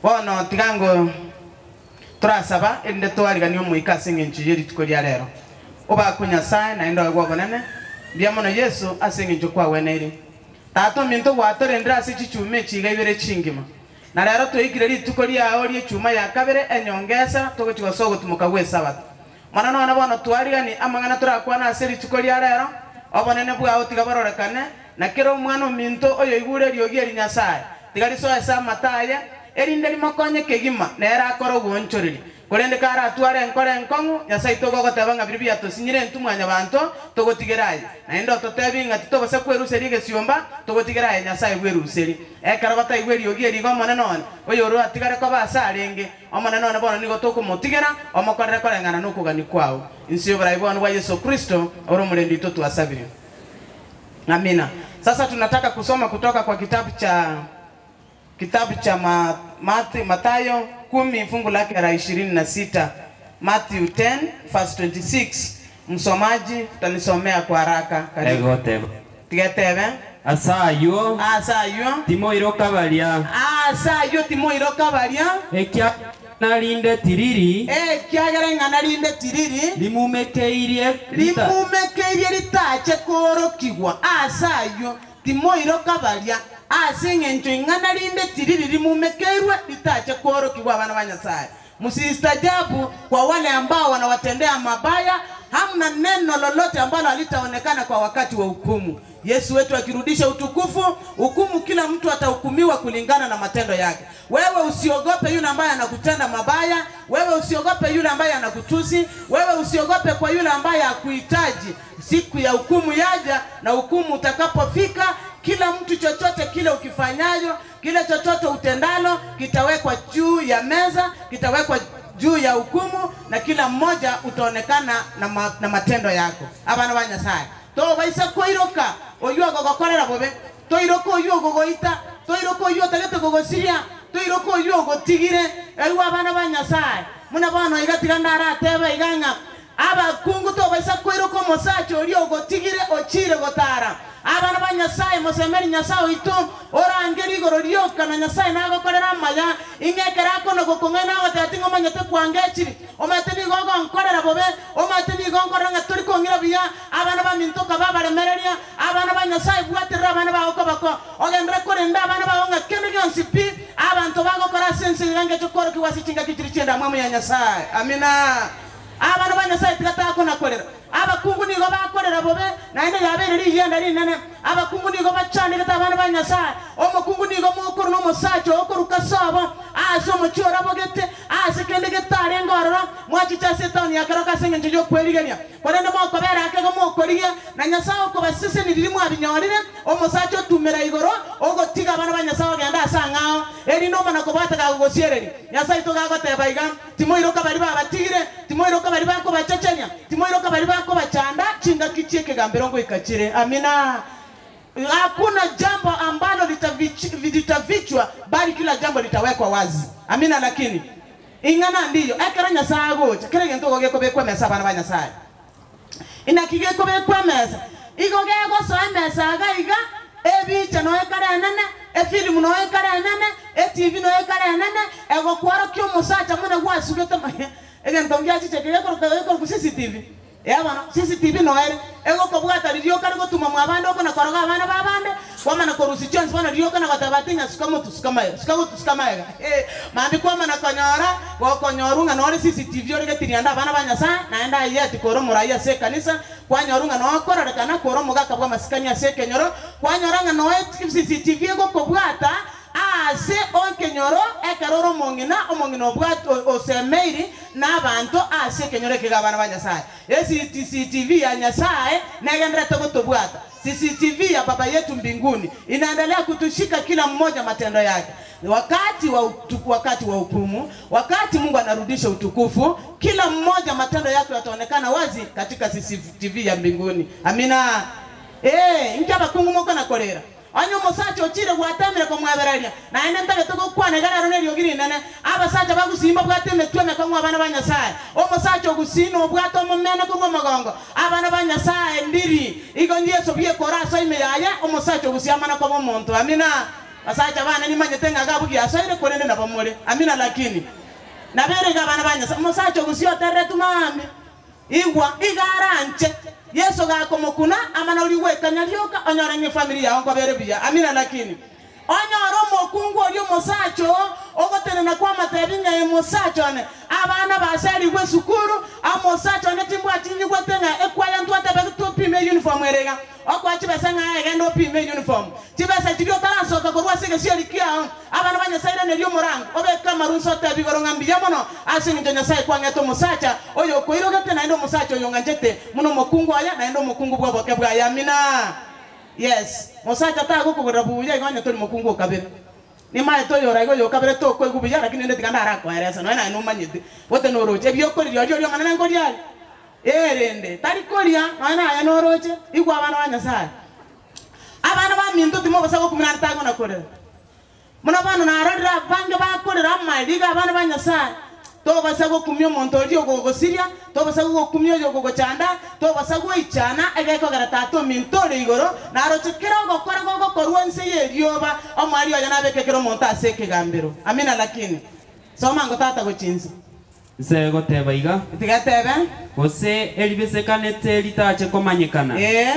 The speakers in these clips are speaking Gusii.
Bono tiga ngo torasaba, erinde toariganie Omoika ase engencho ye rituko ria rero. Obakwe Nyasae, naende oegwe obonene. Mbuya mono Yeso, ase engencho kwagweneire. Tata ominto gwatorendire ase chichuma echi iga ibere chingima. Na rero twaikire rituko riao ri'echuma ya kabere enyongesa, togochia gosoa ogotimoka gw'Esabato. Mono nonye bono twarigani amang'ana torakwane ase rituko ria rero, obonene bwao tiga bororekane, na kera omwana ominto oyoigure eriogi eri Nyasae, tiga risoe ase amato aye, erinde rimokonye kegima, nere akore ogoonchoreria. Korende karatware enkoro enkong'u, Nyasae togogoteba ng'a biria biatosinyire intwe Mwanyabanto, togotigere aye. Naende ototebi ng'a titobasa kweruseria egesiomba, togotigere aye Nyasae bweruserie. Ekero bataigwe eriogi eri iga Omonene one, oyororo atigare koba ase arenge, Omonene one bono nigo tokomotigera, omokorere koreng'ana nokogania kwao. Inse y'oborai bwane bwa Yeso Kristo, ore omorendi oito twasabire. Amina. Sasa tunataka kusoma kutoka kwa kitabu cha kitabu cha ma, Matthew, Mathayo kumi fungu lake la 26. Matthew 10 verse 26. Msomaji utanisomea kwa haraka. Karibu. Egoteba. Tigetebe. Ase ayio. Ase ayio. Timoiroka baria. Ase ayio timoiroka baria. Ekiagera ing'ana rinde tiriri. Ekiagera ing'ana rinde tiriri. Rimumekeirie rita. Rimumekeirie ritache koorokigwa. Ase ayio timoiroka baria. Ase engencho ing'ana rinde tiriri rimumekeirwe ritache koorokigwa abana ba Nyasae. Msiistajabu kwa wale ambao wanawatendea mabaya, hamna neno lolote ambalo halitaonekana kwa wakati wa hukumu. Yesu wetu akirudisha utukufu, hukumu, kila mtu atahukumiwa kulingana na matendo yake. Wewe usiogope yule ambaye anakutenda mabaya, wewe usiogope yule ambaye anakutusi, wewe usiogope kwa yule ambaye hakuhitaji. Siku ya hukumu yaja, na hukumu utakapofika, kila mtu chochote kile ukifanyayo kile chochote utendalo kitawekwa juu ya meza, kitawekwa juu ya hukumu, na kila mmoja utaonekana na, ma, na matendo yako. Abana ba Nyasaye tobaisa koiroka oywo ogogokorera bobe, toiroka oywo ogogoita, toiroka oywo otagete kogosiria, toiroka oywo ogotigire. Erio abana ba Nyasaye muna bono iga tiga ndaratebe iga ng'a Abakungu tobaisa koiroka omosacha oria ogotigire ochiire gotaara. Abana ba Nyasae, mosemeri Nyasae oito, orangerie igoro rioka, na Nyasae nagokorere amaya. Ing'e ekero akona gokong'aina agoteba, Ting'omanyete kwangechiri, omanyete nigo ogonkorera bobe, omanyete nigo nkorora ng'a tori kong'ira buya. Abana baminto okaba abaremereria, abana ba Nyasae, bwaterera abana bao koboko, ogenderere korenda abana bao ng'a kende gionsi pi abanto bagokora ase ense iga ngeche kworokigwa ase chingaki chiria chi'endamwamu ya Nyasae. Amina. Abana ba Nyasae tiga takonakorera. Abakungu nigo bakorera bobe, naende yabeire riyianda rinene. Abakungu nigo bachandegete abana ba Nyasae. Omokungu nigo mokoru nomosacha oo koruka sobo, aase omochie orabogete, aase kende getarenge ororo, mwachiche ase etaoni ya keroka ase engencho y'okwerigeria. Korende mokobera ake igo mokorigia, na Nyasae okobasesenia riria mwabinyorire, omosacha otumera igoro, ogotiga abana ba Nyasae ogende ase ang'ao, erinde omana kobwata kagogosiereria. Nyasae oito gagoteba iga. Timoiroka baria babatigire, timoiroka baria bakobachechenia, timoiroka baria bakobachanda, chingaki chi'ekegambero ngoika chire. Amina. Hakuna jambo ambalo litafichwa, bali kila jambo litawekwa wazi. Amina. Lakini ing'ana ndiyo, ekero Nyasae agocha, kera egento igo gekobekwa emesa abana ba Nyasae. Inaki gekobekwa emesa? Igo gegosoa emesa iga iga, ebicha noyo ekare enene, efilimu noyo ekare enene, etivi noyo ekare enene, egokworokia omosacha buna gwasugete egento ngiachiche kegekorokwa gekorokwa CCTV. Eeh bono, CCTV noyo ere, egokobwata riria okare gotuma mwabande okona koroga abana babande, kwamana korusia chionsi bono riria okona goteba ati ng'a suka motu suka magega, suka gotu suka magega, eh, mambia kwamana konyora, gokonyorwa ng'a nore CCTV ore getirianda abana ba Nyasae, naende aye ati kore omorai ase ekanisa, kwanyorwa ng'a nokororekana kore omogaka bw'amasikani ase ekenyoro, kwanyora ng'a noe CCTV egokobwata aase okenyoro ekero ore omong'ina, omong'ina obwat osemeiri nabanto ase ekenyoro eke abana ba Nyasae. ECCTV ya Nyasae negendererete gotobwata. CCTV ya Baba yetu mbinguni inaendelea kutushika kila mmoja matendo yake. Wakati wa wakati wa hukumu, wakati Mungu anarudisha utukufu, kila mmoja matendo yake yataonekana wazi katika CCTV ya mbinguni. Amina. Ee, inki abakungu mokona korera? Onye omosacha ochire gwateemire komweberaria, naende ntagete gokwana iga rero neriogi rinene, abasacha bagusii mbabwate emetwe emekong'u abana ba Nyasae, omosacha ogusii nobwate omomene korwa omogongo, abana ba Nyasae ndiri, igo Yeso biekore ase ime yaye, omosacha ogusii amana koba omonto. Amina. Basacha bane nimanyete ng'a gabu giasoire, korende nabo more. Amina lakini. Nabere iga abana ba Nyasae. Omosacha ogosia otereretwe maambia. Igwa, iga aranche. Yeso gakomokuna, amana oria gwekanya rioka, onyore ng'a efamiri yao nkobere buya. Amina lakini. Onyore omokungu oria omosacha oo, ogotenena kw'amatebi ng'a ee mosacha one, abana baserigwe esukuru, omosacha one timbwati nyigwete ng'a ekwaya ntwatebe topime euniform ere iga. Okoa chibesa ng'a aye genda opime euniform. Chibesa chiria otarasoka korwa ase egesieri kiao, abana ba Nyasae iraneria omorango, obeke amarunso otebe igoro ng'a mbuya mono ase engencho Nyasae kwang'ete omosacha oyo okoirogete naende omosacha oyo ong'anchete buna omokungu oye naende omokungu bw'oboke bwaye. Amina. Yes. Mosacha tagokogorera buya igo onye tori mokungu okabere. Nimaete oyore iga oyokabere tokoigwa buya lakini rende tiga ndarakoeresa nonya naye nomanyete. Gote noroche ebiokoriria oria oria omonene nkoria are. Ee rende, tari koria, nonya naye noroche, igwa abana ba Nyasae. Abana baminto timobosa gokumia naende tang'ana korera. Buna bono narorire abange bakorera amariga abana ba Nyasae, tobasa gokumia omonto oria ogogosiria, tobasa gokumia oyogogochanda, tobasa goichana, egekogera Tata ominto ore igoro naroche kera ogokora gogokorwa inse y'erioba, omoerio oye nabeke kera omonto ase ekegambero. Amina lakini. Soma ango tata gochia inse. Nse egoteba iga. Tiga etebe. Gose eribesekanete ritache komanyekana. Ee.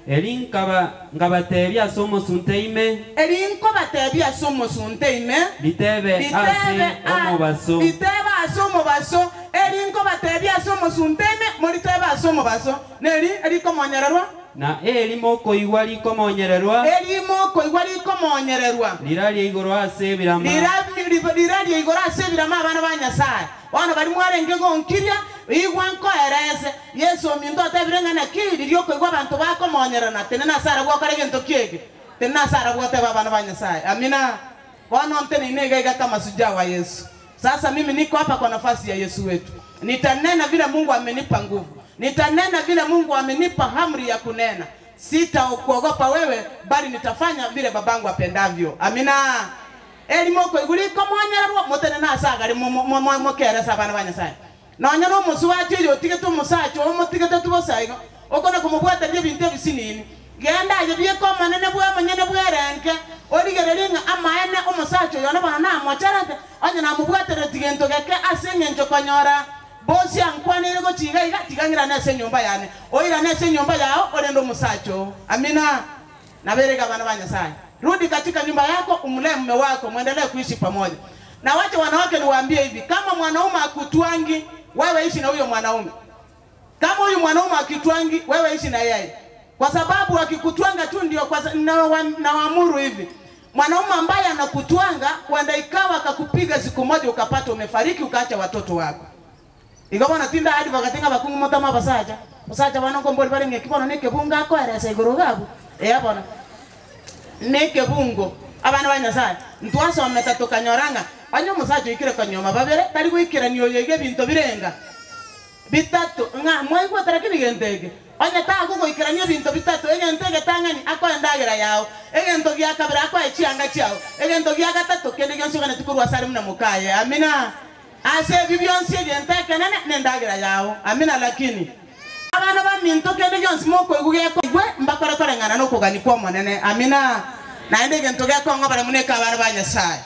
Eri nkaba nkabatebia ase omosunte ime. Eri nkobatebia ase omosunte ime. Ritebe ase omobaso. Ritebe ase omobaso. Eri nkobatebia ase omosunte ime, moritebe ase omobaso. Neri erikomonyererwa. Na eri mokoigwa rikomonyererwa. Eri mokoigwa rikomonyererwa. Rirarie igoro ase ebirama. Rirarie igoro ase ebirama abana ba Nyasae. Bono baria mwarenge gonkiria, igwa nkoerese. Yeso ominto otebire ng'a naki riria okoigwa abanto bakomonyererana, tenena ase arabwo okore gento ki eke? Tenena ase arabwo otebe abana ba Nyasae. Amina. Bono nteneine iga iga kama shujaa wa Yesu. Sasa mimi niko hapa kwa nafasi ya Yesu wetu. Nitanena vile Mungu amenipa nguvu. Nitanena vile Mungu amenipa amri ya kunena. Sitakuogopa wewe, bali nitafanya vile babangu apendavyo. Amina. Erimo okoigwa rikomonyererwa, motenene ase agare mokerese abana ba Nyasae. Nonya nomosubati oyo otigete omosacha oo omotigete bosa igo, okona komobwataria ebinto ebisinini. Genda aye bieka omonene bw'omonyene bw'erenke, origererie ng'a amaene omosacha oyo one bono namocherete, onye namobwatereti gento geke ase engencho konyora bosi ankwaneire gochia iga iga, tiga ng'irane ase enyomba yane. Oirane ase enyomba yao, orende omosacha oo. Amina. Nabere iga abana ba Nyasae. Rudi katika nyumba yako, umlee mume wako, mwendelee kuishi pamoja. Na wacha wanawake niwaambie hivi, kama mwanaume akutwangi, wewe ishi na huyo mwanaume. Kama huyu mwanaume akitwangi, wewe ishi na yeye, kwa sababu akikutwanga tu ndio kwa nawaamuru hivi, mwanaume ambaye anakutwanga huenda ikawa akakupiga siku moja ukapata umefariki ukaacha watoto wako. Igo bono tinde advocate ng'a abakungu motame abasacha, abasacha bono nkombori bare ng'eki bono nekebungo akoeresa igoro iga abwo, eeh bono nekebungo. Abana ba Nyasaye, ntwasomete tokanyora ng'a onye omosacha oikire konyuoma babere, tari goikerania oyo iga ebinto birenga bitato, ng'a mwaigwete lakini gento eke, onye tagogoikerania ebinto bitato, egento egetang'ani akoe endagera yao, egento gia kabere akoe chianga chiao, egento gia gatato kende gionsi oganeti korwa asare buna mokaye. Amina. Ase ebi bionsi egento ekenene nendagera yao. Amina lakini. Abana baminto kende gionsi mokoigwa gekoigwe mbakore koreng'ana nokogania kw'Omonene. Amina. Naende egento gekong'a bare buna eke abana ba Nyasae,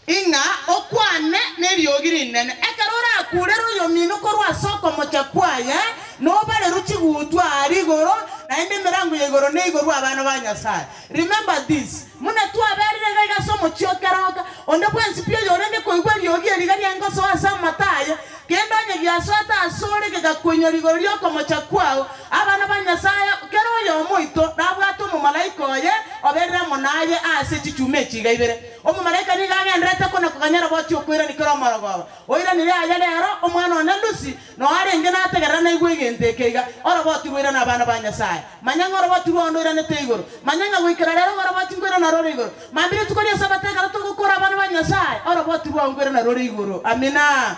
ing'a okwane neriogi rinene. Ekero orakurere oyomino korwa ase okomocha kwaye, nobarerwe chigutwa aaria igoro, naende emerango ya igoro neigorwe abana ba Nyasae. Remember this, Buna twaberire iga iga ase omochie o keroka, onde bwensi pi oyorenge koigwa eriogi eri iga riaye ngosoa ase amato aye, kende onye giasoete asore gegakoinyora igoro ri'okomocha kwao. Abana ba Nyasae, kera oyomo oito nabwate omomalaika oye oberire amo naye aase chichuma echi iga ibere. Omomalaika nigo agendererete kona-koganya roboti okoirania kera omorogoba. Oiranire aye rero, omwana one Lucy, noo arenge nategerera naigwe egento eke iga, Oroboti rwairana abana ba Nyasae. Manya ng'a oroboti rwao ndoiranete igoro. Manya ng'a goikera rero oroboti nkoirana rore igoro. Mambia rituko ri'Esabato ekero togokora abana ba Nyasae, oroboti rwao nkoirana rore igoro. Amina.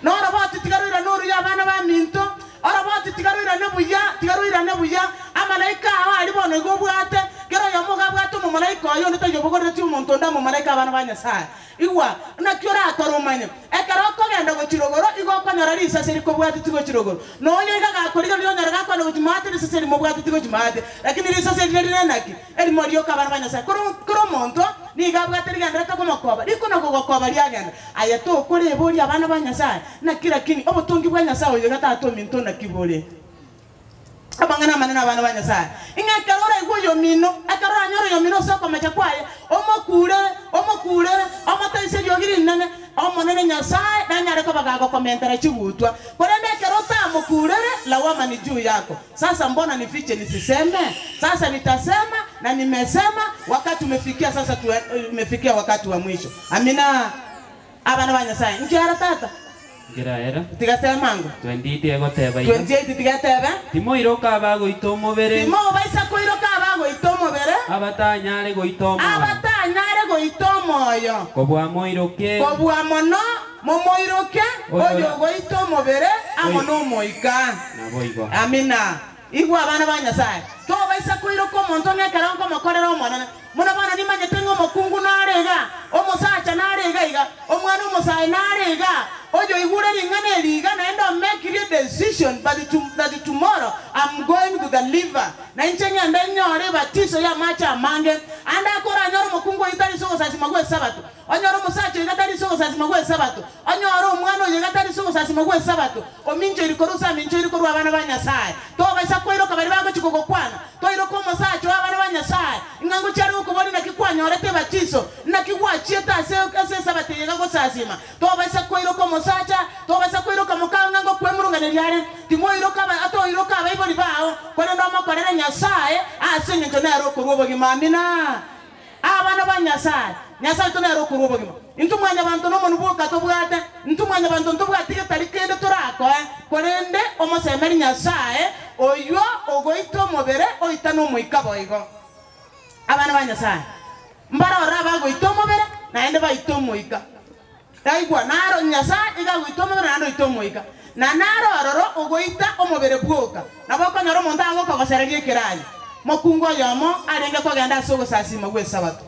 Na oroboti tiga roirane oruya abana baminto, oroboti tiga roirane buya, tiga roirane buya. Amalaika ao aria bono igo obwate. Kera oyomo iga abwate omomalaika oye, onde taiyo obogoreretie omonto onde amomalaika abana ba Nyasae. Igwa, naki orakore omanye? Ekero okogenda gochia rogoro, igo okonyora risase rikobwatetie gochia rogoro. Na oyo iga gakorigereria onyora gakwana gochia maate, risase rimobwatetie gochia maate. Lakini risase riria rire naki? Erimo rioka abana ba Nyasae. Kera kera omonto nigo abwate rigenderete komokoba, rikona kogokoba riagenda. Aye tokoreboria abana ba Nyasae, Naki lakini obotongi bwa Nyasae oyo iga Tata ominto naki bore? Amang'ana amanene abana ba Nyasae, ng'a ekero oraigwe oyomino, ekero oranyore oyomino ase okomecha kwaye, omokuurere, omokuurere, omotebisie eriogi rinene, Omonene Nyasae nanyare koba gagokomentera chigutwa. Korende ekero otamokuurere, lawama ni juu yako. Sasa mbona nifiche nisiseme? Sasa nitasema na nimesema, wakati umefikia sasa tue, umefikia wakati wa mwisho. Amina. Abana ba Nyasae, nki ara tata? Nkeraera. Tiga tema ango. 28 egoteba iga. 28 tiga etebe. Timoiroka abagoita omobere. Timobaisa koiroka abagoita omobere. Abatanyare goita omoyo. Abatanyare goita omoyo. Kobua moiroke. Kobua mono momoiroke oyogoita omobere amo nomoika. Naboigo. Amina. Igwa abana ba Nyasae. Tobaisa koiroka omonto ng'a ekero nkomokorera Omonene. Buna bono nimanyete ng'a omokungu nare iga, omosacha nare iga iga, omwana omosae nare iga, oyoigure ring'ana eri iga naende omekirie decision but to that tomorrow am going to the liver na inche ng'ende nyore ebatiso y'amache amange. Ande akoranyore omokungu oyio tari ase ogosasima gw'esabato, onyore omosacha oyo iga tari ase ogosasima gw'esabato, onyore omwana oyo iga tari ase ogosasima gw'esabato, Ominchoiri korwa ase aminchoiri korwa abana ba Nyasae. Tobaisa koiroka baria bagochia kogokwana, toiroka omosacha o abana ba Nyasae, ng'a ngochia are gokoboria naki kwanyorete ebatiso, naki gwachiete ase ase esabato eye iga gosasima. Tobaisa koiroka omosacha, tobaisa koiroka mokao ng'a ngokwemurunganeria are. Timoiroka aba toiroka abaibori bao, korende omokorere Nyasae ase engencho nere okorua obogima. Amina. Abana ba Nyasae, Nyasae oito nere okorua obogima. Intwe mwanyabanto nomonwa bwoka tobwate, intwe mwanyabanto ntobwati getari kende torakoe, korende omosemeri Nyasae, oyio ogoita omobere oita nomoika boigo. Abana ba Nyasae mbarore abagoita omobere naende baite omoika. Raigwa, naro Nyasae iga agoita omobere naende oita omoika, na naro ororo ogoita omobere bwoka. Nabo okonyora omonto agokogosereria ekerayi. Mokungu oyomo arenge kogenda ase ogosasiima gw'Esabato.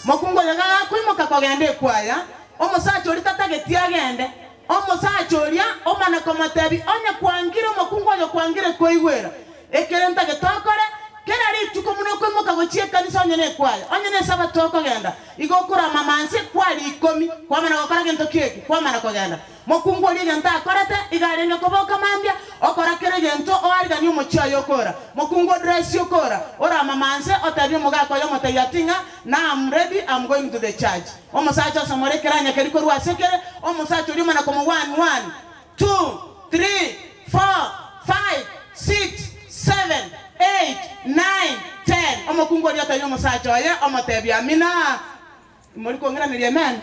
Mokungu oyo iga gakoimoka kogenda ekwaya, omosacha oria tatageti agende. Omosacha oria omana komotebia, Onye kwangire omokungu oyo kwangire koigwera, Ekere ntagete okore, kera rituko buna okoimoka gochia ekanisa onye nekwaya, onye nesabato okogenda, igo okorama amanse kwari ikomi, kwamana gokora gento ki eke, kwamana kogenda. Mokungu oria egento akorete, igo arenge koboka mambia, okora kera egento oariganie omochie oye okora. Mokungu odresi okora, orama amanse, otebia omogaka oye omotebia ati ng'a, Now I'm ready, I'm going to the church. Omosacha osomore ekeranya keria korwa ase kere, omosacha oria omana komo one, one. Two, three, four, five, six, seven, eight, nine, ten. Omokungu oria otebia omosacha oye, omotebia, Amina. Imori kong'iraneria amen?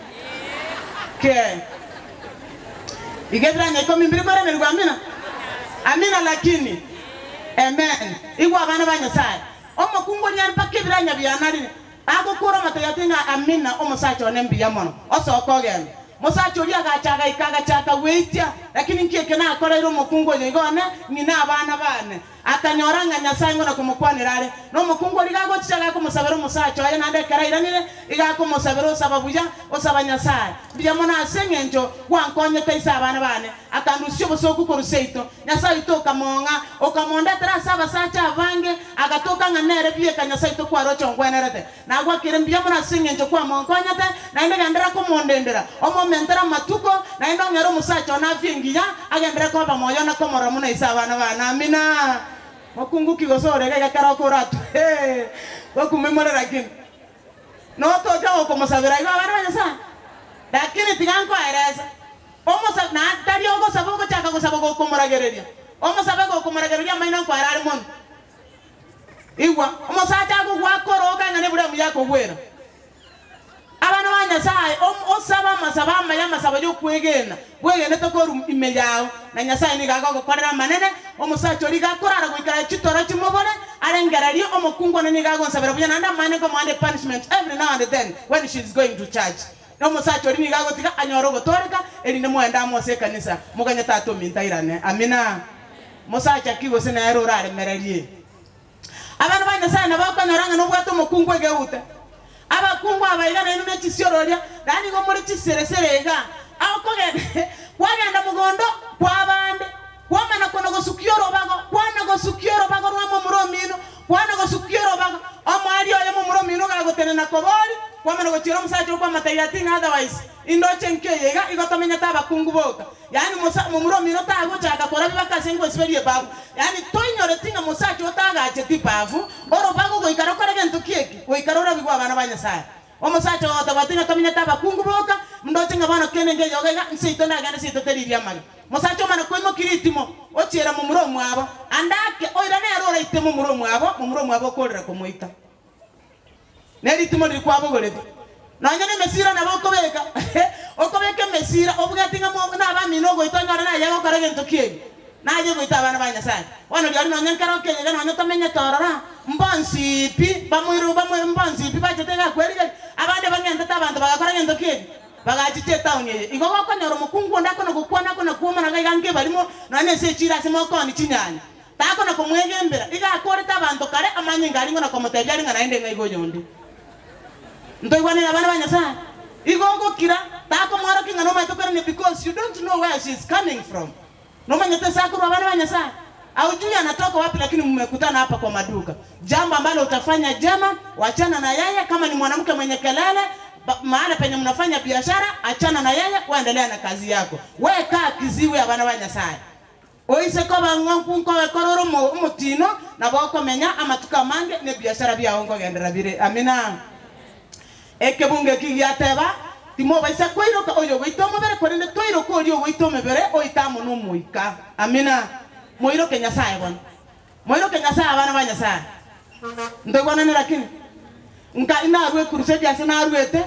Kee. Iga ebiranya ikomi mbiri koiranerigwa amina? Amina lakini. Amen. Igwa abana ba Nyasaye. Omokungu oria mpaka ebiranya bianarire. Agokora omotebi ati ng'a Amina, omosacha one mbuya mono. Osoke ogende. Mosacha oria agacha agaika agachaka gweitia, Lakini nki eke nakoreire omokungu oyo iga one, ng'ina abana baane? Akanyora ng'a Nyasae ng'o na komokwanera are. Na omokungu oria iga agochicha gakomosabera omosacha oye, naende ekero airanire, iga akomosabera osaba buya, osaba Nyasae, Mbuya mono ase engencho gwankonyete ise abana baane, akandusia obosooku korwa seito. Nyasae oito okamong'a, okamondetera ase abasacha abange, agatoka ng'a nere bieka Nyasae oito kwaroche ongwenerete. Nagwakire mbuya mono ase engencho kwamonkonyete, naende genderera komondendera, omomentere amatuko, naende ong'ere omosacha one afia engiya, agenderere koba moyo na komorora buna ise abana baane. Amina. Mokungu ki gose ore iga iga kera okoratwa? Hee, gokumemore lakini. Notoke gokomosabera igo abana ba Nyasae? Lakini tiga nkoerese, omosa na tari ogosaba ogochaka gosaba gokomoragereria, omosabe gokomoragereria amaino nkoera are mono. Igwa, omosacha agogwaka oroka ng'a neburamu yakogwera. Abana ba Nyasae, osabe amasabo amaya, amasabo y'okwegena, bwegenete korwa ime yao, na Nyasae nigo agogokorera amanene. Omosacha oria iga akorara goika chitoro chimobore, arengererie, omokungu one nigo agonsabera buya, naende amaene nkomoa nde punishment every now and then when she is going to church. Na omosacha oria nigo agotiga anyore ogotooreka, erinde moende amo ase ekanisa, moganye tata ominto airane. Amina. Mosacha ki gose nere oraremererie? Abana ba Nyasae nabo okonyora ng'a nobwate omokungu egeute. Abakungu aba iga nainwe ne chisiororia, naende nigo more chiseresere iga. Okogenda kwagenda mogondo kw'abande, kwamana kona gosukia orobago, kwana gosukia orobago rwa momura omino, kwana gosukia orobago. Omoerio oye momura omino gagotenena koboria, kwamana gochiera omosacha okwamotebia ati ng'a otherwise indoche nkio eye iga, igo tomenyete abakungu boka. Yaani mosa momura omino tagochaka korabia baka ase ngwesiberia ebafu. Yaani toinyoreti ng'a mosacha otagacheti ebafu, orobago goika rokore gento ki eki? Goika rorabigwe abana ba Nyasae. Omosacha oyo otabwati ng'a tomenyete abakungu boka, ndoche ng'a bono kende nkeyoga iga, nseito ndagende seito teriria amage. Mosacha omane koimokia ritimo, ochiera momura omwabo, ande ake, oira nere oraite momura omwabo, momura omwabo okorera komoita. Ne ritimo riria kwabogoretie, nonya nemesira nabo okobeka, okobeka emesira, obugati ng'a mo nabamino ogoita onyore naye agokora gento ki'ebi, naye goita abana ba Nyasae. Bono riaria nonya nkero okeiga iga nonya tomenyete ororo, mbonsi pi bamoiro bamo mbonsi pi bachete iga kwerigeria, abande bang'entete abanto bagakora gento ki'ebi, bagachicha etaoni eye. Igo gokonyora omokungu onde akona gokwana akona kwomana iga iga nkebarimo, nonya na ase echiro ase mokoonia chinyanya. Takona komwegembera, iga akorete abanto kare amanyinga aria ng'a na komotebia aria ng'a naende ng'a igo oyonde. Ntoigwanere abana ba Nyasae? Igo ogokira, takomworokia ng'a nomanyete kwerania because you don't know where she is coming from. Nomanyete ase akorwa abana ba Nyasae? Haujui anatoka wapi lakini mmekutana hapa kwa maduka. Jambo ambalo utafanya jema, wachana na yeye, kama ni mwanamke mwenye kelele, mahala penye mnafanya biashara, achana na yeye, we endelea na kazi yako. We kaa kiziwi abana ba Nyasae. Oise koba ng'a nkogekora ore omotino, nabo okomenya amatuko amange, na ebiashara biao nkogenderera bire. Amina. Ekebungo eki giateba, Timobaisa koiroka oyogoita omobere, korende toiroka oria ogoita omobere oite amo nomoika. Amina. Moiroke Nyasae bono. Moiroke Nyasae, abana ba Nyasae. Ntoigwanane lakini? Nka inarue ekurusedi ase naruete,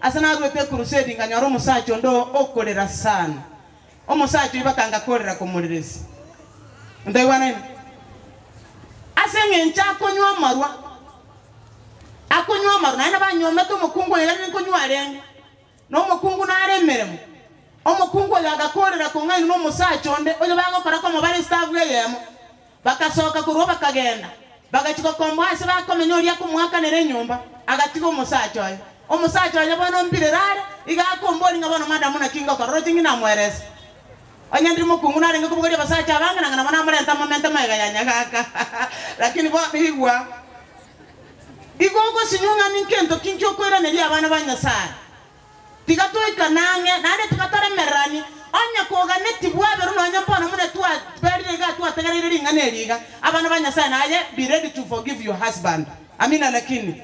ase naruete ekurusedi nkanyora omosacha onde okorera sana. Omosacha oyio bakanga korera komoreresi. Ntoigwanaine? Ase eng'encho akonywa amarwa, akonywa amarwa, naende nabanyuomete omokungu oyo iga nkonywa arenge, na omokungu nare emeremo. Omokungu oyo agakorera kong'ainwa na omosacha onde, oyo bagokora komobara estafu eyemo. Bagasoka korwa bakagenda, bagachia gokomboa ase bakomenya oria akomoakanera enyomba, agatiga omosacha oye. Omosacha oye bono mbirere are, iga akomboria ng'a bono madamu naki ngokora, oroche ng'ina amoerese. Onye ndire mokungu narenge kobogoria abasacha abange nanga nabo namorenta momente magega ya nyagaka. Lakini bono igwa, igo ogosinywa ng'a ninkento ki nki okoiraneria abana ba Nyasaye. Tiga toikane ang'e, naende tiga toremereranie, onye koganeti bwaberwe nonya mbono buna twaberire iga twategereire ring'ana eri iga, abana ba Nyasae naye be ready to forgive your husband. Amina lakini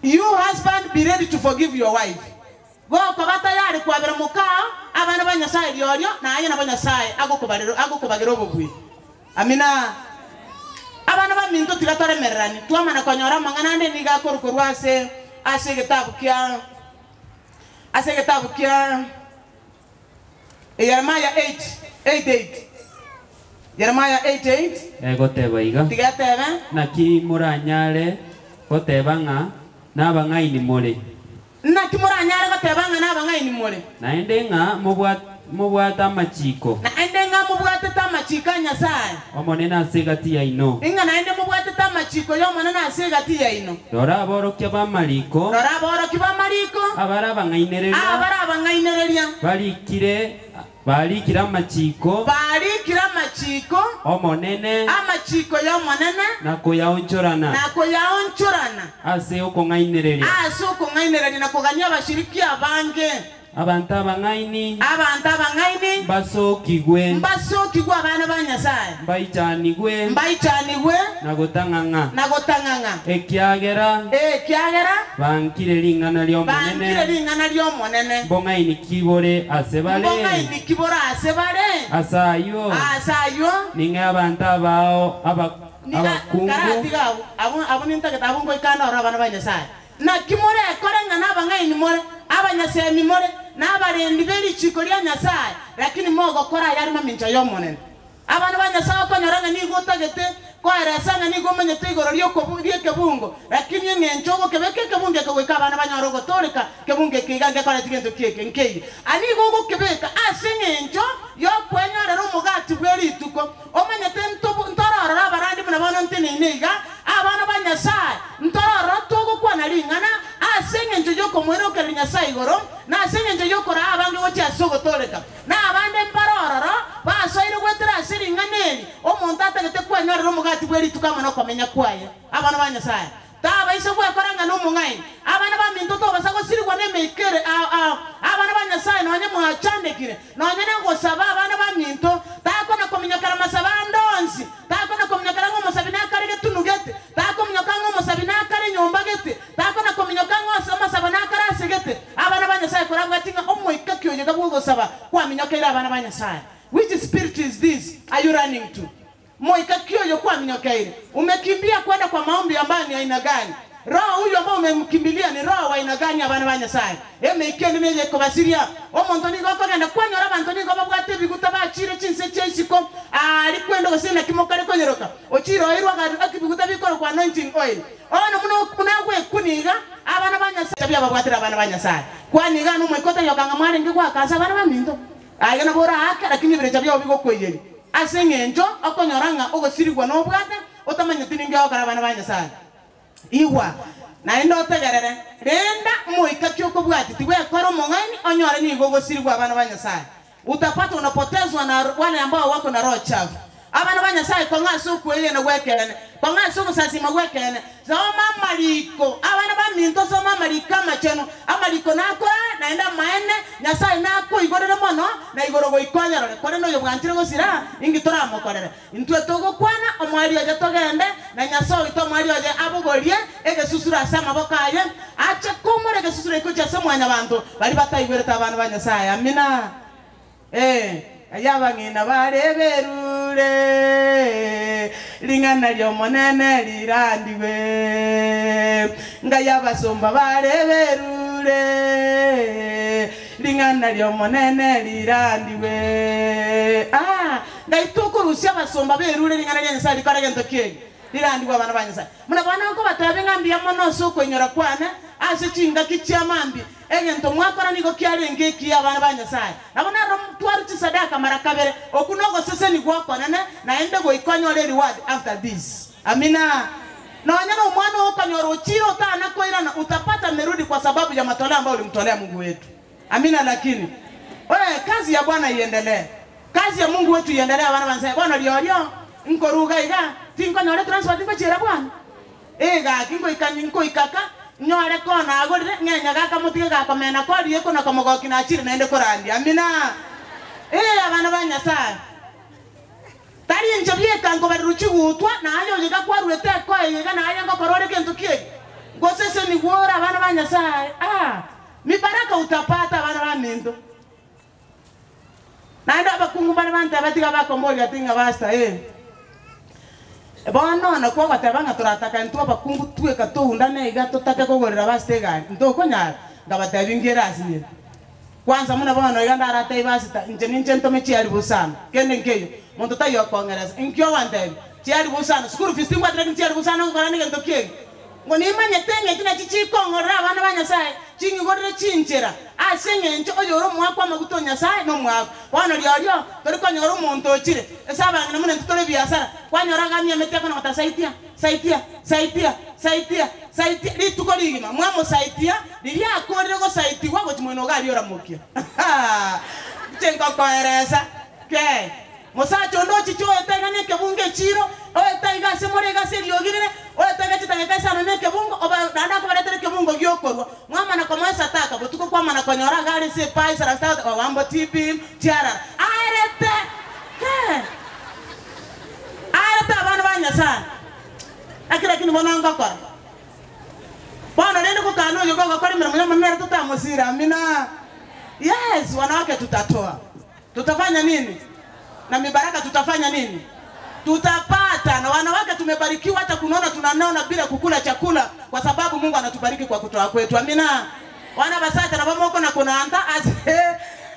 you husband be ready to forgive your wife. Gokoba tayari kwabera mokao, abana ba Nyasae riorio, naye nabo Nyasae agokobarera agokobagera obobui. Amina. Abana baminto tiga toremereranie, twamana konyora amang'ana ande nigo akorwa korwa ase ase egetabu kia ase egetabu kia Yeremia 8, 8, 8. Yeremia 8, 8. Egoteba iga, Tiga etebe. Naki moranyare goteba ng'a nabang'aini more? Naki moranyare goteba ng'a nabang'aini more? Naende ng'a mobwate amachiiko. Naende ng'a mobwatete amachiiko a Nyasae. Omonene ase egati yaino. Ng'a naende mobwatete amachiiko y'Omonene ase egati yaino. Rora aborokia b'amariiko. Rora aborokia b'amariiko. Abare abang'ainereria. Abare abang'ainereria. Barikire Barikire amachiiko. Barikire amachiiko. Omonene. Amachiiko y'Omonene. Na koyaonchorana. Na koyaonchorana. Ase okong'ainereria. Ase okong'ainereria na kogania abashiriki abange. Abanto abang'aini. Abanto abang'aini. Mbasokigwe. Mbasokigwe abana ba Nyasae. Mbaichanigwe. Mbaichanigwe. Na gotang'ang'a. Na gotang'ang'a. Ekiagera. Ekiagera. Bankire ring'ana ri'Omonene. Bankire ring'ana ri'Omonene. Mbong'aini ki bore ase bare? Mbong'aini ki bore ase bare? Ase ayio. Ase ayio. Ning'e abanto abao abakungu. Karatiga abwo, abwo, abwo nintagete abwo ngoika ndore abana ba Nyasae. Naki morekore ng'a nabang'aini more, abanyasemi more, na abarendi be richiiko ria Nyasae, lakini mogokora ayare mamincha y'Omonene. Abana ba Nyasae okonyora ng'a nigo otagete koeresa ng'a nigo omanyete igoro ri'ekebungo, lakini eng'encho ogokebeka ekebungo eke goika abana banyore ogotooreka, kebungo eke iga ngekoreti gento kieke nkeiyo. Aa nigo ogokebeka ase eng'encho y'okwenyorera omogati bwe rituko. Omanyete ntororora abarandi buna bono nteneine iga. Nyasae, ntororo togokwana ring'ana ase engencho y'okomoirokereria Nyasae igoro, na ase engencho y'okoraa abange gochia ase ogotooreka. Na abande mbare ororo basoire goetera ase ring'ana eri, omonto atagete kwenyorera omogati bwe rituko amo nokomenya kwaye. Abana ba Nyasae, tabaisa gwekora ng'a nomong'aini. Abana baminto tobasa gosirigwa nemeika ere ao ao. Abana ba Nyasae, nonye mwachandekire, nonye nogosaba abana baminto, takona kominyokera masabo ande onsi, takona kominyokera ng'a omosabi nakare getunu gete, takominyoka ng'a omosabi nakare nyomba gete, takona kominyoka ng'a ase amasabo nakare ase gete. Abana ba Nyasae korabwati ng'a omoika ki oyoga bw'ogosaba kwaminyokeire abana ba Nyasae. Which spirit is this are you running to? Moika ki oyo kwaminyokeire? Umekimbia kwenda kwa maombi ambayo ni aina gani? Roho huyu ambao umemkimbilia ni roho wa aina gani abana ba Nyasae? Emeika ende neye ekobasiria. Omonto nigo okogenda kwanyora abanto nigo babwate ebiguta bachiire chinse chia isiko aari kwenda gose naki mokare konyeroka ochiire oirwe akibiguta bikorokwa anointing oil. Bono buna buna agwekuna iga abana ba Nyasae biababwatire abana ba Nyasae. Kwana iga nomoika otayoka ng'a mwarenge goaka ase abana baminto. Aye nabo oraake, lakini ebirecha biao bigokoiyeria, ase engencho okonyora ng'a ogosirigwa nobwate, otamanyeti ninki ogokora abana ba Nyasae. Igwa, naende otegerere, renda moika ki okobwatia, tigwekora omong'aini onyore nigo ogosirigwa abana ba Nyasae. Utapata unapotezwa na wale ambao wako na roho chafu. Abana ba Nyasae kong'a ase okwegena gw'ekeene, kong'a ase ogosasiima gw'ekeene. Soma amariko, abana baminto, soma amariko amachenu. Amariko nakore naende amaene, Nyasae nakoigorere mono, na igoro goika onyarore. Korende oyobwanchire gosira, inki toramokorere? Intwe togokwana, omoerio oye togende, na Nyasae oito omoerio oye abogorie egesusuro ase amaboko aye, ache komora egesusuro ekio gochia ase mwanyabanto baria bataigwerete abana ba Nyasae. Amina. Ee, aye abang'ina bare berure, ring'ana ri'Omonene rirandigwe. Ngai abasomba bare berure, ring'ana ri'Omonene rirandigwe. Ah, ngai tokorusia abasomba berure ring'ana ria Nyasae rikore gento ki eke? Rirandigwe abana ba Nyasae. Buna bono nkobatebia ng'a mbuya mono ase okoinyora kwane ase chingaki chia mambia, Egento mwakora nigo kiarenge ekiya abana ba Nyasae. Nabo naro motware chisadaka mara kabere, okwo nogosesenigwa okonene, naende goika onyore reward after this. Amina. Nonya nomwana oo okonyora ochiire otana koirana, utapata amerudi kwa sababu ya matoleo ambayo ulimtolea Mungu wetu. Amina lakini. Oe, kazi ya Bwana iendelee. Kazi ya Mungu wetu iendelee abana ba Nyasae. Bono riorio, nkoruga iga, tinkonyora etransport ngochiera Bwana. Ee gaki ngoika nkoika ka, nyore konagorire, ng'enya gaka motige gakomena koria eko na komogokia nachire naende korandia. Amina. Ee abana ba Nyasae. Tari inche bieka nkobarerwa chigutwa, na aye oyo iga kwaruete ekoe eye iga naye ngokora ore gento ki eke? Ngosesenigwa ore abana ba Nyasae. Ah! Mibaraka utapata abana baminto. Naende abakungu mbare banteba tiga bakomboria ati ng'a Pastor ee. Bono nakwo ogoteba ng'a torataka intwe abakungu tweka toundane iga totake kogorera Pastor egari, ntokonyara? Nkabatebia inki ere asinyire. Kwanza buna bono iga ndaratebie Pastor inche ninche ntome chiaribu sana, kende nkeiyo, monto taiyo okong'eresa. Inki ogantebia? Chiaribu sana, school fees timbwati lakini chiaribu sana ngokora negento ki eke? Ngo nimanyete ng'a echi nachi chikong'orera abana ba Nyasae, ching'igorere chinchera, ase engencho oyore omoakwa amaguta o Nyasae nomoakwa. Bono rirorio tori konyora omonto ochire ase abang'ina buna intwe tore ebiasara, kwanyora agamia emete akona goteba saitia, saitia, saitia, saitia, saitia, rituko rigima mwamosaitia, riria akorire gosaitigwa gochia moino iga aria oramokia. Inche nkokoeresa kee. Mosacha onde ochiche oete iga nekebungo echiiro, oete iga ase more iga ase eriogi rire, oete iga chidageka isano nekebungo, obe naende akobaretera ekebungo gi'okorua. Mwamana komoa esataka, botuko kwamana konyora iga are ase epaa isarasete agoteba, Owambo tibi, tiarara. Aerete! Ee, aerete abana ba Nyasae. Naki lakini bono ngokora? Bono rende gokana oyo gogokora emeremo y'Omonene nere totamosira. Amina. Yes, wanawake tutatoa. Tutafanya nini? Na mibaraka tutafanya nini? Tutapata. Na wanawake tumebarikiwa hata kunona tunanona bila kukula chakula kwa sababu Mungu anatubariki kwa kutoa kwetu. Amina. Wana basacha nabo mokona konanta ase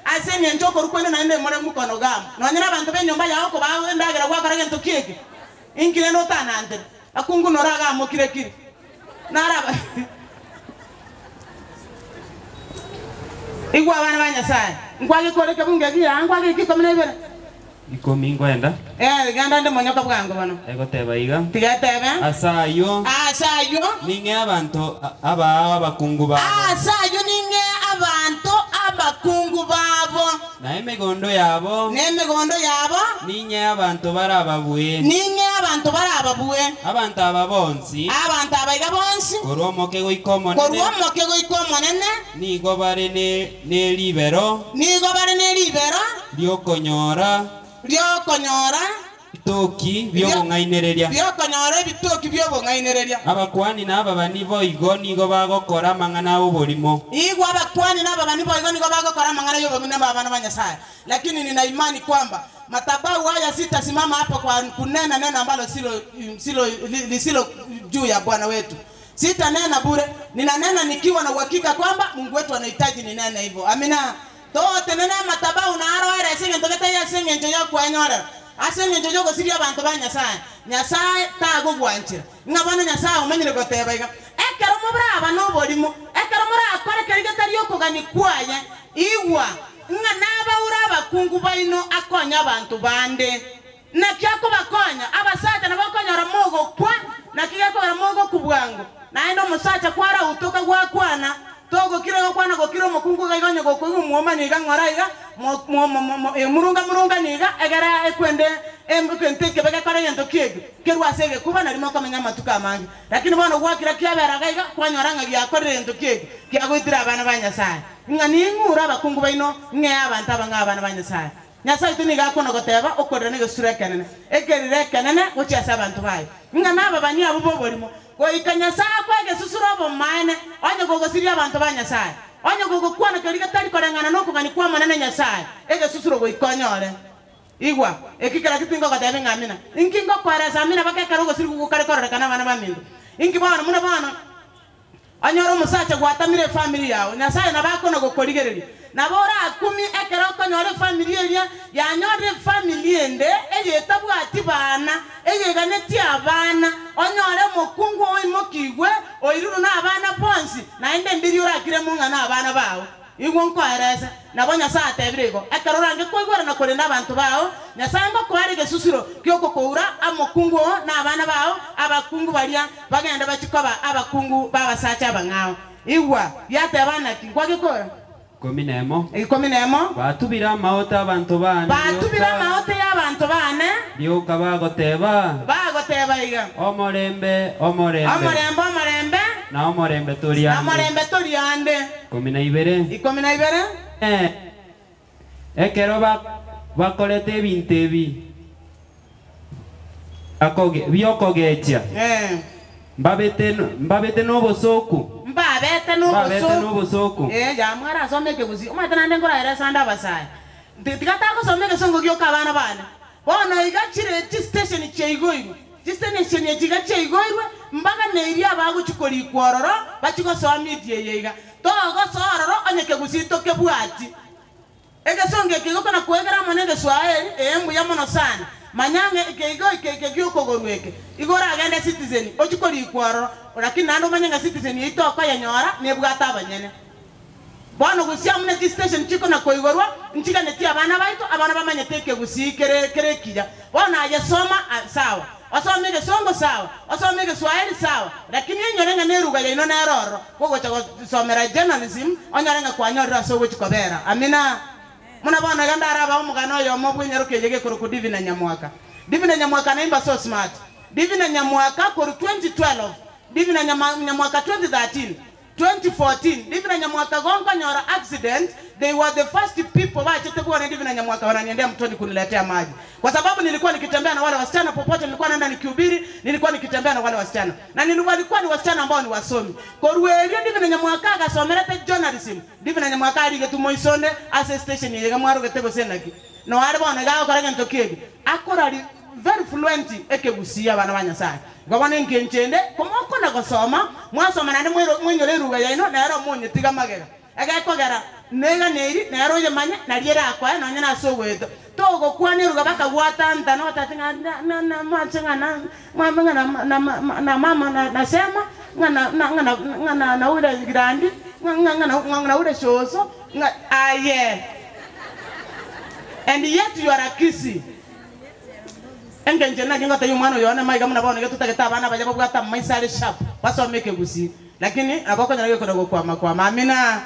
ase eng'encho okorwa kwene naende more mukono gamo. Nonye na abanto b'enyomba yao kobaa endagera gwakora gento ki eke? Inki rende otanantere? Akungu noro agamokire kiri. Naraba Igwa abana ba Nyasae, nkwagekora ekebungo ekiya, nkwageka ikomi na ibere. Ikomi nkwenda. Eh, genda nde monyoka bwango bono. Egoteba iga. Tiga etebe. Ase ayio. Ase ayio. Ning'ee abanto abaao abakungu babo. Ase ayio ning'ee abanto abakungu babo. Na emegondo yabo. Na emegondo yabo. Ning'ee abanto barababue. Ning'ee abanto barababue. Abanto aba bonsi. Abanto aba iga bonsi. Korwa omoke goika omonene. Korwa omoke goika omonene. Nigo bare ne ribero. Nigo bare ne ribero. Ri'okonyora. Ri'okonyora. Ebitoki bi'obong'ainereria. Bi'okonyora ebitoki bi'obong'ainereria. Abakuani na ababani boigo nigo bagokora amang'ana ay'oborimo. Igwa abakuani na ababani boigo nigo bagokora amang'ana y'oborimo na abana ba Nyasae. Lakini nina imani kwamba madhabahu haya sitasimama hapo kwa kunena neno ambalo silo, silo, lisilo juu ya Bwana wetu. Sitanena bure, ninanena nikiwa na uhakika kwamba Mungu wetu anahitaji ninene hivyo. Amina. Togotenena amatabau na aro ere ase egento getari ase engencho y'okwenyorera, ase engencho y'ogosiria abanto ba Nyasae. Nyasae tagogwanchera. Ng'a bono Nyasae omanyire goteba iga, Ekero mobraba noborimo, ekero morakore keria getari okogania kwaye, igwa, ng'a nabaure abakungu baino akonye abanto bande. Naki akobakonya? Abasacha nabo okonyora mogokwa, naki gekogera mogokwa bwango. Naende omosacha kwarautoka gwakwana, togokira gokwana gokira omokungu iga iga onye gokoigwa omwomani iga ng'ora iga, murunga murungani iga, egere ekwende egento ekebe gekore egento ki'ekio, kerwe ase egekuba nario mokomenya amatuko amange. Lakini bono gwakira kiabera iga iga, kwanyora ng'a giakorire egento ki'ekio, kiagoitire abana ba Nyasae, ng'a ning'ure abakungu baino ng'ee abanto aba ng'a abana ba Nyasae. Nyasae oito nigo akona goteba okorera negesusuro ekenene, ekerire ekenene gochia ase abanto baye, ng'a nababani abwo b'oborimo, goika Nyasae akoe egesusuro obomaene, onye gogosiria abanto ba Nyasae, onye gogokwana keria getari koreng'ana nokogania kw'Omonene Nyasae, egesusuro goika onyore. Igwa, eki kera tingogotebia ng'a amina. Inki ngokoeresa amina baka ekero ogosirigwa gokare kororekana abana baminto? Inki bono, buna bono. Onyore omosacha gwatamire efamiri yao, Nyasae nabo akona gokorigereria. Nabo orakumie ekero okonyora efamiri eria yanyorire efamiri ende eyetabwati bana, eyeganetie abana, onyore omokungu oimokigwe oirirwe nabana bonsi, naende ndiria orakire mong'ana abana bao. Igwa nkoerese, nabo Nyasae atebire igo, ekero orange koigwera na korenda abanto bao, Nyasae ngokoare egesusuro gi'ogokoura amokungu oo na abana bao, abakungu baria bagende bachie koba abakungu b'abasacha abang'ao. Igwa, giateba naki? Nkwagekora? Ikomi nemo. Ikomi nemo. Batubire amaote abanto baane Batubire rioka. amaote y'abanto baane. Rioka bagoteba. Bagoteba iga. Omorembe, omorembe. Omorembe, omorembe. Na omorembe tori Na ande. omorembe tori ande. Ikomi na ibere. Ikomi na ibere. Ekero bakorete ebinto ebi bi'okogechia, mbabete nobosooku. Mbabete nobosooku. Yamware asome ekegusii. Omanyete naende nkoraera esande abasae. Tiga tagosoma egesongo gioka abana bane. Bono iga chire chistation chiaigoirwe. Chisenesheni echi iga chiaigoirwe, mbaganeirie abagochia korikwa ororo bachie gosoa media eye iga. Togosoa ororo onye kegusii tokebwati. Egesongo eke igo kona koegera amo negeswaeri, ee mbuya mono sana. Manya ng'a eke igo eke eke giokogorwa eke. Igo oragende Citizen ochie korikwa ororo, lakini naende omanye ng'a Citizen eyio tokoyenyora nebwate abanyene. Bono gusii amo ne chistation chikona koigorwa, nchiganetie abana baito, abana bamanyete ekegusii kere kere ekiya. Bono aye soma a sawa, osome egesongo sawa, osome egeswahili sawa, lakini enyore ng'a neruga yaino nere ororo, gogocha gosomera journalism, onyore ng'a kwanyorire ase ogochi kobera. Amina. Buna bono iga ndarabae omogano oyomo bw'enyaroka eye gekorokwa Divina Nyamwaka. Divina Nyamwaka naimba so smart. Divina Nyamwaka korwa 2012, Divina Nyama Nyamwaka 2013, 2014 Divina Nyamwaka gonkonyora accident they were the first people bachete bwone Divina Nyamwaka wananiendea mtoni kuniletea maji kwa sababu nilikuwa nikitembea na wale wasichana popote nilikuwa naenda nikihubiri nilikuwa nikitembea na wale wasichana na nili walikuwa ni wasichana ambao ni wasomi korwa erio Divina Nyamwaka agasomerete journalism Divina Nyamwaka arigetwe moisonde ase station eye iga mwarogete gose naki noare bono iga agokora gento ki eke akorari Very fluent ekegusii abana ba Nyasaye. Igo bono engencho ende komokona gosoma, mwasoma naende mwenyore eruga yaino nere omonyetiga magega. Egekogera neganeiri nere oyemanye nario erakoe nonye nase ogoeta. Togokwana eruga bakagwatanta notati ng'a na na mwanche ng'a na mwambe ng'a na na na mama nasema ng'a na ng'a na ng'a na naure grandi ng'a ng'a ng'a naure soso ng'a aye and yet you are a Kisii. Engencho eye naki ngotebia omwana oyo one maiga buna bono iga totagete abana abaye babwate amaiso are sharp basome ekegusii lakini nabo okonyora gekona gokwama kwama. Amina.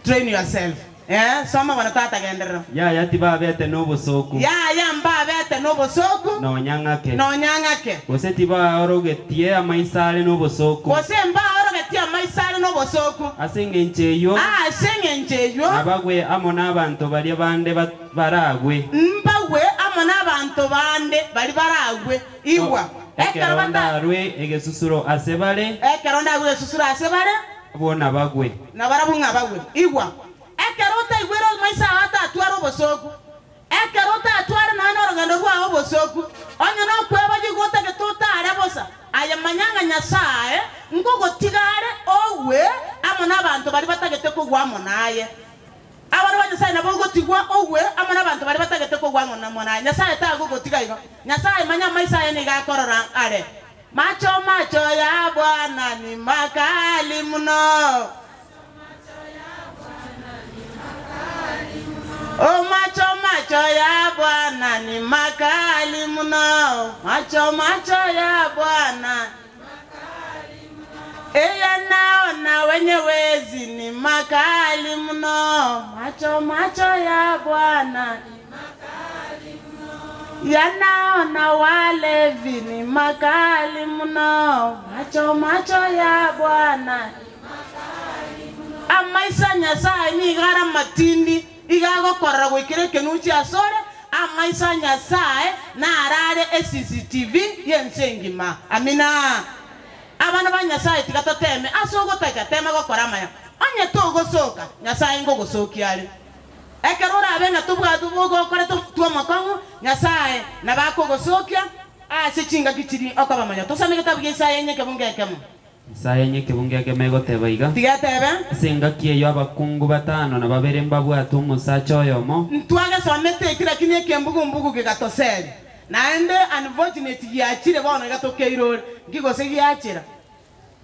Train yourself. Ee, soma bono tata genderera. Yaya tibabete nobosooku. Yaya mbabete nobosooku. Nonya ng'ake. Nonya ng'ake. Gose tibaorogetie amaiso are nobosooku. Gose mbaorogetie amaiso are nobosooku. Ase engencho eyio. Ase engencho eyio. Nabagwe amo nabanto baria bande baragwe. Mbagwe amo nabanto bande baria baragwe. Igwa, ekero Ekero bata. ndarue egesusuro ase bare. Ekero ndarue egesusuro ase bare. Abwo nabagwe. Nabarabwo ng'a bagwe. Igwa, ekero otaigwere amaiso ao atatware obosooku, ekero otatware nonya norogendo rwao obosooku, onye nokweboyia igo otagete otare bosa, aye manya ng'a Nyasae nkogotiga are ogwe amo nabanto baria batagete kogwa amo naye. Abana ba Nyasae nabo ogotigwa ogwe amo nabanto baria batagete kogwa amo naye. Nyasae tagogotiga igo. Nyasae manya amaiso aye nigo akorora are. Macho macho ya Bwana ni makali mno. Oh, macho macho ya Bwana ni makali mno. Macho macho ya Bwana Eya naona wenye wezi ni makali mno. Macho macho ya Bwana yanaona walevi ni makali mno. Macho macho ya Bwana amaisa Nyasaye nigo are amatindi, iga agokorora goikera ekenuchi asore. Amaiso a Nyasaye narare eCCTV y'ense engima. Amina. Abana ba Nyasaye tiga toteme ase ogotacha, tema gokora amaya. Onye togosoka, Nyasaye ngogosokia are. Ekero orabe ng'a tobwati ogokorete omotwe omokong'u, Nyasaye nabo akogosokia ase chingaki chiria okobamanya. Tosome egetabu gia Isaya enye ekebungo ekemo. Isaya enye ekebungo ekemo egoteba iga. Tiga etebe. Ase engaki eyio abakungu batano na babere mbabwate omosacha oyomo. Ntwagesomete eki lakini ekembugu-mbugu gegatoseria. Naende unfortunate giachire bono iga tokeirore. Nki gose giachera?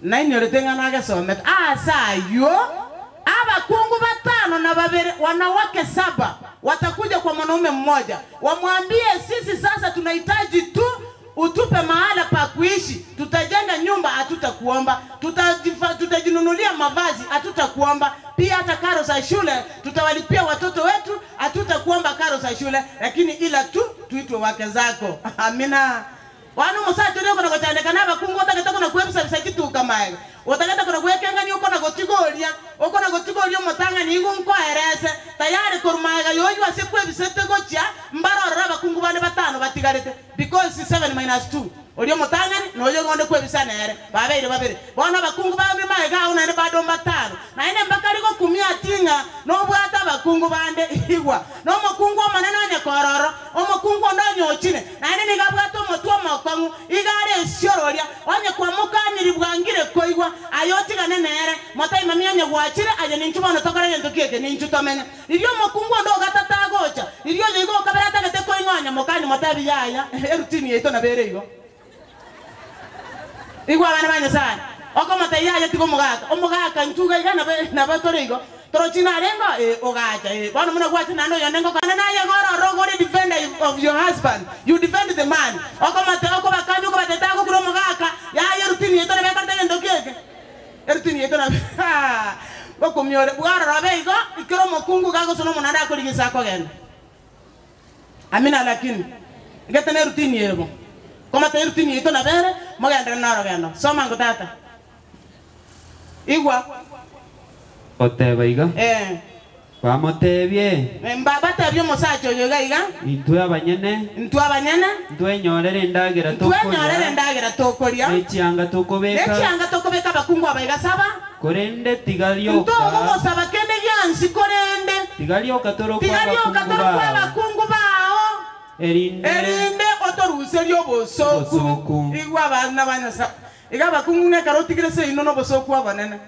Nainyorete ng'a nagesomete. Aase ayio abakungu batano na babere, wanawake saba, watakuja kwa mwanaume mmoja, wamwambie sisi sasa tunahitaji tu utupe mahala pa kuishi, tutajenga nyumba, hatutakuomba, tutajinunulia mavazi, hatutakuomba, pia hata karo za shule tutawalipia watoto wetu, hatutakuomba karo za shule, lakini ila tu tuitwe wake zako. Amina. Bono omosacha oria okona gochandeka nabakungu otagete kona kwebisa-bisa chituka magega, otagete kona gwekengania okona gotiga oria, okona gotiga oria omotang'ani igo nkoerese, tayari korwa magega y'oyio ase kwebisete gochia, mbare ororo abakungu bande batano batigarete, because seven minus two, oria omotang'ani na oyo onde kwebisa nere, babeire babere. Bono abakungu bande magega agwo naende bado mbatano, naende mbakari gokumia ati ng'a nobwate abakungu bande, igwa, nomokungu omonene onye kororo, Omokungu onde onye ochire, naende nigo abwate omotwe omokong'u, igo are esiororia, onye kwamokaniri bwangire koigwa, aye otigane nere, motaimami onye gwachire, aye ninchu bono tokore gento ki eke, ninchu tomenye. Riria omokungu onde o gatato agocha, riria oyo igo o kabere atagete koing'onya, mokani motebi yaya, erutini yaito nabo ere igo. Igwa abana ba Nyasae, okomotebia yaya tiga omogaka, omogaka intwe iga iga nabo nabo tore igo, torochi narenge oo? Ee, ogacha ee. Bono buna gwachire naende oyonde ngokana naye iga ore ororo ore defender of your husband, you defend the man. Okomote okobakania okobatebia tagokura omogaka, yaya erutini yaito nabo ekorete egento ki eke? Erutini yaito nabo haa ngokumia ore. Bwarora obe igo, ekero omokungu iga agosona omonanda akorigia ase akogenda. Amina lakini gete nerutini ere bo. Komata erutini yaito nabo ere, mogenderere norogendo. Soma ango tata. Igwa. Goteba iga. Ee. Bamotebie. Mba batebie omosacha oyo iga iga. Intwe abanyene. Intwe abanyene. Ntwenyorere endagera tokoria. Ntwenyorere endagera tokoria. Ne chianga tokobeka. Ne chianga tokobeka abakungu aba iga saba. Korende tiga rioka. Ntogogosaba kende gionsi, korende. Tiga rioka torokwe Tiga rioka abakungu torokwe bao. abakungu bao. Erinde. Erinde otoruserie obosooku. Obosooku. Igwa abana ba Nyasae. Iga abakungu ng'a ekero otigire seino nobosooku obonene.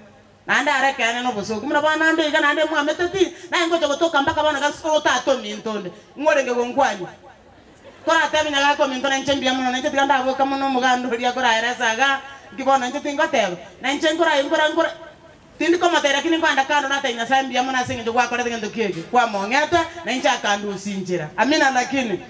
Naende are ekeene nobosooku. Buna bono ande iga naende mwamete ti, naye ngocha gotoka mpaka bono iga otata ominto onde. Ng'orenge gonkwania. Koratebe nyagaka ominto nainche mbuya mono, nainche tiga ndaboka mono omoganda oria akoraeresa igaa, nki bono inche tingoteba, nainche nkora nkora nkora tindi komotebia lakini nkoenda kando natebia Nyasaye mbuya mono ase eng'encho gwakorete gento ki eke, kwamong'ete, nainche akandusia inchera. Amina lakini.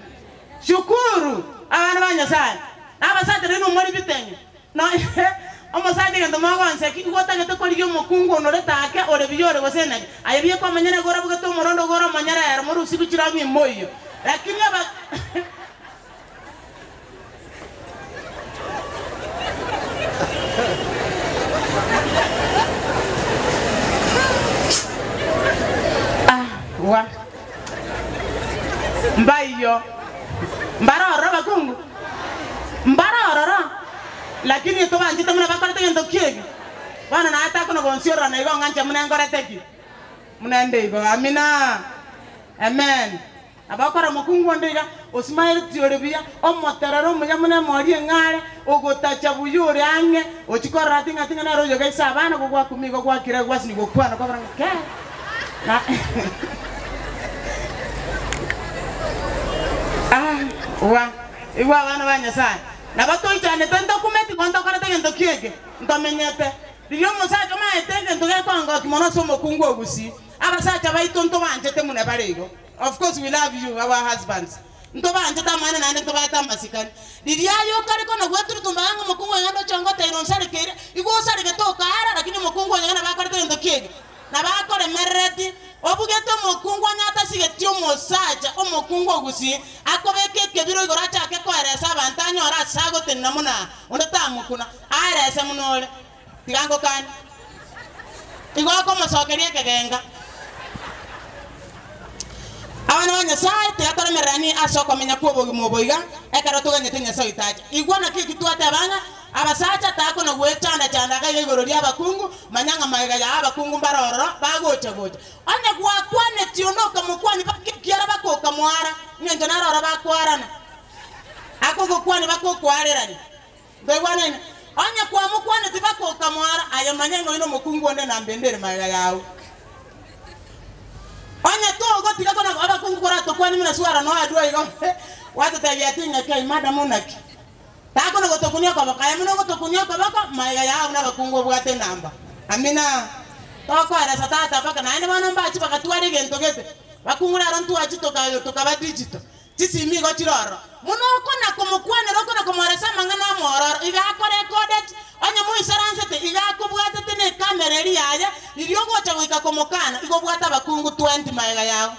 Shukuru abana ba Nyasae, na abasacha nainwe more biteng'e. Nonya omosacha egento mogonseki, igo otagete korigia omokungu onorete ake, ore buya ore gose naki. Aye buya kwamanyire igo orabugete omorondo igo ore omonyerere, morusigwe chirong'i moiyo. Lakini aba Ah, wa. Mbaiyo. Mbare ororo abakungu? Mbare ororo. Lakini tobanchete buna bakorete gento ki'ebi. Bono naye takona gonsiorora na igo ng'anche buna nkorete ki? Buna ende igo. Amina. Amen. Abakora omokungu onde iga, osimaereti ore buya, omoterere omuya buna emori eng'are, ogotacha buya ore ang'e, ochia korora ting'a ting'a nere oyogaise abana, gogwakumia igo gwakire gwasinywa gokwana kwabora ng'a kee na Ah, wa, igwa abana ba Nyasaye, nabo toichanete ntokumeti igo ntokorete gento ki eke? Ntomenyete. Riria omosacha omaete egento gekongokia mono ase omokungu o gusii, abasacha baito ntobanchete muna bare igo. Of course we love you our husbands. Ntobanchete amaene naende ntobaete amasikani. Riria aye okare kona gweturutumba ng'a omokungu oye ng'a ndoche ngoteire onsarekeire, igo osaregete okaara lakini omokungu oye ng'a nabo akorete egento ki eke? Nabo akoremerereti. Obugete omokungu onye atasigeti omosacha, omokungu ogusii, akobeka ekebiro igoro achake koeresa abanto anyore ase agotenena buna onde tamokuna, aerese buna ore. Tiga ngokanie. Igo akomosokeria ekegenga. Abana ba Nyasae, tiga toremereranie ase okomenya kw'obogima obo iga, ekero toganyete Nyasae oito ache. Igwa naki eki twateba ng'a abasacha takona gwechanda-chanda iga iga igoro ri'abakungu, manya ng'a magega yao abakungu mbare ororo bagocha-gocha. Onye gwakwanetie onde okamokwania baka ekiara baka okamoara, engencho naro ororo bakoarana. Akogokwania baka okoarerania. Nkoigwanene? Onye kwamokwaneti baka okamoara, aye manya ng'a oino omokungu onde na mbende ere magega yao. Onye togotiga kona abakungu koratokwanie buna swara no adwa igo, gwatotebia ati ng'aki aye madam naki? Takona gotokunia okoboko, aye buna ogotokunia okoboko, magega yao buna abakungu obwate enamba. Amina. Tokoeresa tata baka naende bono mbachi bagatwara egento gete. Bakungu rero ntwachi toka tokaba digital. Chisimi igo chire ororo. Buna okona-komokwanera, okona-komoeresa amang'ana amororo, iga akorekodeti, onye moisaransete, iga akobwatete nekamera eria yaye, riria ogocha goika komokana, igo obwate abakungu 20 magega yao.